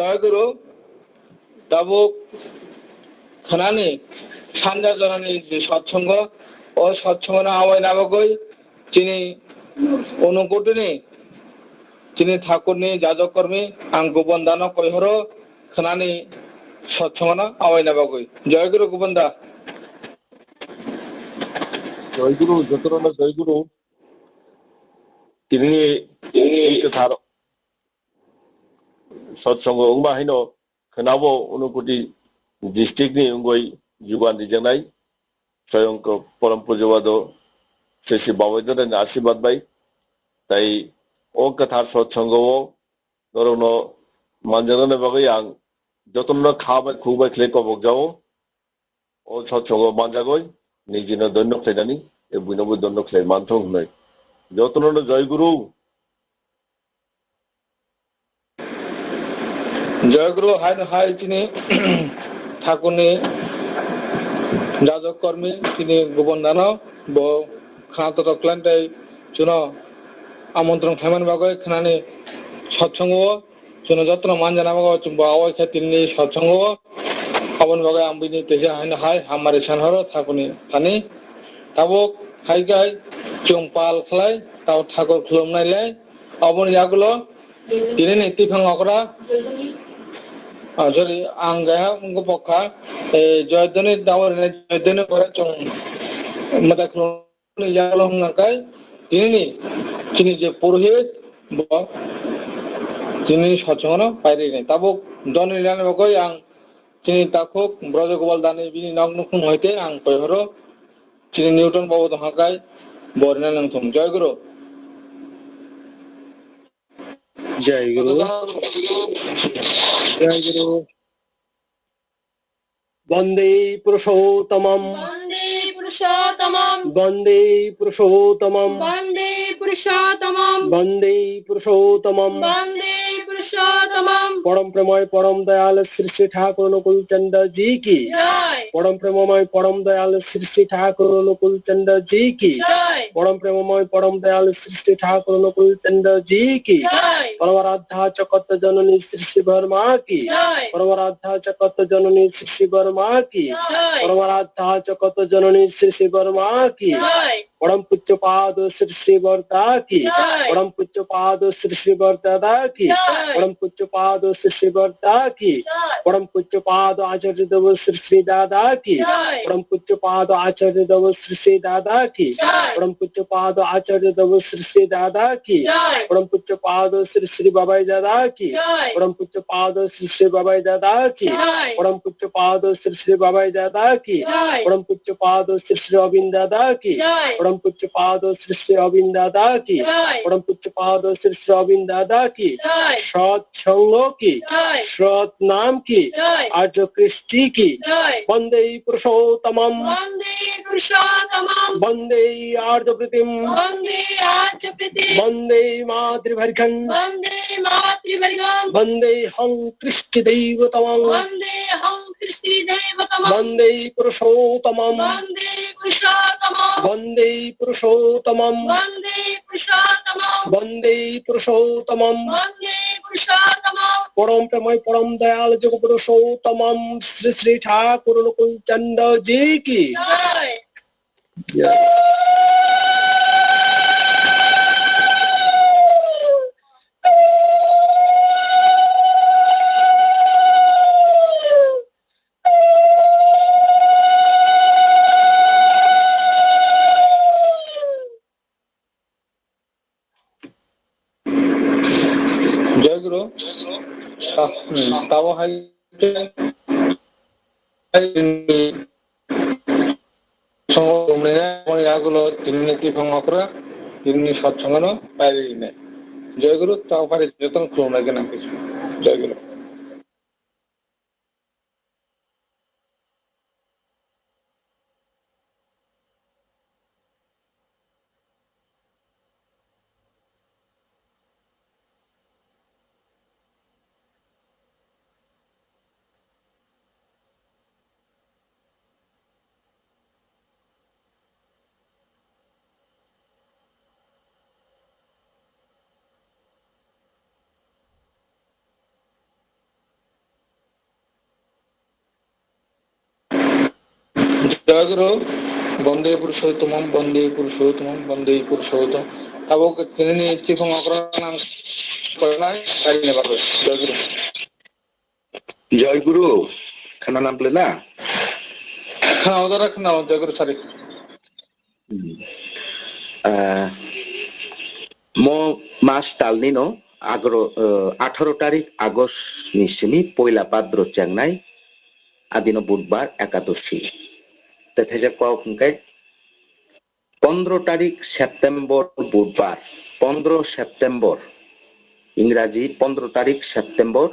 Jai Guru, tabuk khnani sanja janani je satsongo, o satsongono awaina bagwi chini Unukutini chini Thakurni jajak kormi ang Gubon dano koihoro khnani satsongono awaina bagwi. Jai Guru Gubon da. Jai Guru, jotono Jai Guru. Tini, tini kwthar satsongo wngma haino khwnabo Unukuti district ni wngwi jugan rijaknai. Soyong ko porom pujabado sesi babai dodani asirwad bai. Tai o kwthar satsongo o norokno manjaknani bagwi ang jotono kha bai khuk bai khlai kobok jao. O satsongo manjagoi nijino donno khlainani, e buinobo donno khlai manthok hwnwi. Jotono no Jai Guru. Jai Guru hai no hai chini Thakurni jajak kormi chini Gubon dano bo khana totok khlai tei chuno amontron khlaimani bagwi khnani satsongo. Chwngno jotono manjana bagwi chwngbo awai khe tinini satsongo. Aboni bagwi ang bini teisa haino hai hamari san horo Thakurni thani. Tabuk hai khe chwng pal khlai tabo Thakur khulumnai lai. Aboni yagulo tinini tiphang okra, ah, sorry, ang gaya wngkha bokha, eh, Joyodhoni tabo rwnai Joyodhoni pore chwng mwtai khulum. Ni yagulo hwnka khe tinini chini je purohit bo tinini satsongono pairwi nai. Tabuk doni nani bagwi ang chini takhuk Brajagopal dani bini nok nukhung hai khe ang koihoro chini Newton babu tongkha khe bo rina nangthung. Jai Guru. Jai Guru. Jai Guru. Vande Purushottamam. Vande Purushottamam. Vande Purushottamam. Vande Purushottamam. Vande Purushottamam. Vande Purushottamam. পরম প্রেমময় পরম দয়াল শ্রী শ্রী ঠাকুর অনুকূল চন্দ্র জি কি। জয়। পরম প্রেমময় পরম দয়াল শ্রী শ্রী ঠাকুর অনুকূল চন্দ্র জি কি। জয়। পরম প্রেমময় পরম দয়াল শ্রী শ্রী ঠাকুর অনুকূল চন্দ্র জি কি। জয়। পরমারাধ্যা জগত জননী শ্রী শ্রী বর্মা কি। জয়। পরমারাধ্যা জগত জননী শ্রী শ্রী বর্মা কি। জয়। পরমারাধ্যা জগত জননী শ্রী শ্রী বর্মা কি। জয়। পরম পূজ্য পাদ শ্রী শ্রী বর্দা কি। জয়। পরম পূজ্য পাদ শ্রী শ্রী বর্দাদা কি। জয়। পরম পূজ্য পাদ শ্রী শ্রী বর্দা কি। জয়। পরম পূজ্য পাদ আচার্য দেব শ্রী শ্রী দাদা কি। জয়। পরম পূজ্য পাদ আচার্য দেব শ্রী শ্রী দাদা কি। জয়। পরম পূজ্য পাদ আচার্য দেব শ্রী শ্রী দাদা কি। জয়। পরম পূজ্য পাদ শ্রী শ্রী বাবাই দাদা কি। জয়। পরম পূজ্য পাদ শ্রী শ্রী বাবাই দাদা কি। জয়। পরম পূজ্য পাদ শ্রী শ্রী বাবাই দাদা কি। জয়। পরম পূজ্য পাদ শ্রী শ্রী অবিন দাদা কি। জয়। পরম পূজ্য পাদ শ্রী শ্রী অবিন দাদা কি। জয়। পরম পূজ্য পাদ শ্রী শ্রী অবিন দাদা কি। জয়। সৎ সঙ্গ কি। জয়। সৎ নাম কি। জয়। আর্য কৃষ্টি কি। জয়। বন্দে পুরুষোত্তমম। বন্দে পুরুষোত্তমম। বন্দে আর্য প্রীতিম। বন্দে আর্য প্রীতিম। বন্দে মাতৃভার্গম। বন্দে মাতৃভার্গম। বন্দে হং কৃষ্টি দেবতমম। বন্দে হং কৃষ্টি দেবতমম। বন্দে পুরুষোত্তমম। বন্দে পুরুষোত্তমম। বন্দে পুরুষোত্তমম। বন্দে পুরুষোত্তমম। বন্দে পুরুষোত্তমম। বন্দে পুরুষোত্তমম। পরম প্রেমময় পরম দয়াল জগৎ পুরুষোত্তমম শ্রী শ্রী ঠাকুর অনুকূল চন্দ্র জি কি। জয়। জয়। Jai Guru. Ta-, hmm, tabo hai khe songo khulumnai, yagulo tinini tiphang okra, tinini satsongono pairwi rinai. Jai Guru, tabo phari jotono khulumnai gwnang khe. Jai Guru. Jai Guru, Bonde Purushottomam, Bonde Purushottomam, Bonde Purushottomam. Abo ke tinini chikon okra nang koinai, kaini bagwi. Jai Guru. Jai Guru, khana nam ple na? Khana odara khana, Jai Guru sari. Hmm. Ah, mo mas talni no agro, eh, atharo tarik August ni simi poila Bhadro chengnai, adino Budbar Ekadoshi. Tei theja kok hwnkhe pondro tarik September Budbar, pondro September, Ingraji pondro tarik September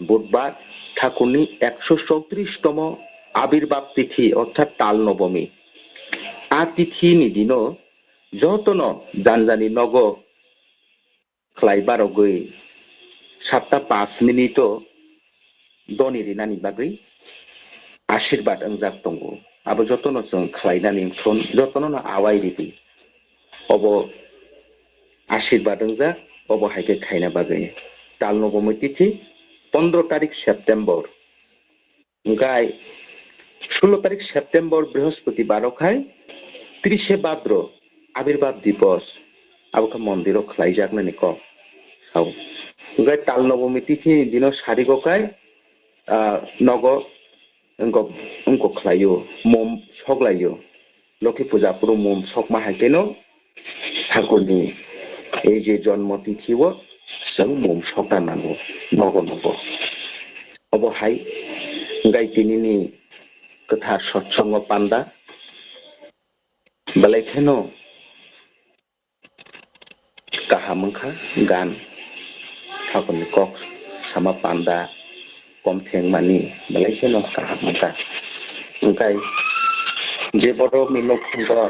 Budbar, Thakurni ekso choutrish tomo Abirbab tithi orthat Tal Nobomi. A tithi ni dino jotono janjani nogo khlai barogwi satta panch minute o doni rinani bagwi ashirbad wngjak tongo. Abo jotono chwng khlainani wngkha, jotono no awai ridi. Obo ashirbad wngjak, obo hai khe khaina bagwi. Tal Nobomi tithi pondro tarik September. Hwnkhe sullo tarik September Brihospotibaro khai trishe Bhadro Abirbab Dibos, abo khe mondiro khlaijaknani kok sao. Hwnkhe Tal Nobomi tithi dino sarigo khai, ah, nogo wngkok, wngkok khlaio, mom soklaio. Lokhi puja phuru mom sokma hai kheno Thakurni ei je jonmo tithi o chwng mom sokna nango, nogo nogo. Obo hai hwnkhe tinini kwthar sotsongo panda belai kheno kaham wngkha gan. Thakurni kok sama panda kom thengmani belai kheno kaham wngkha. Hwnkhe je borok ni nukhungo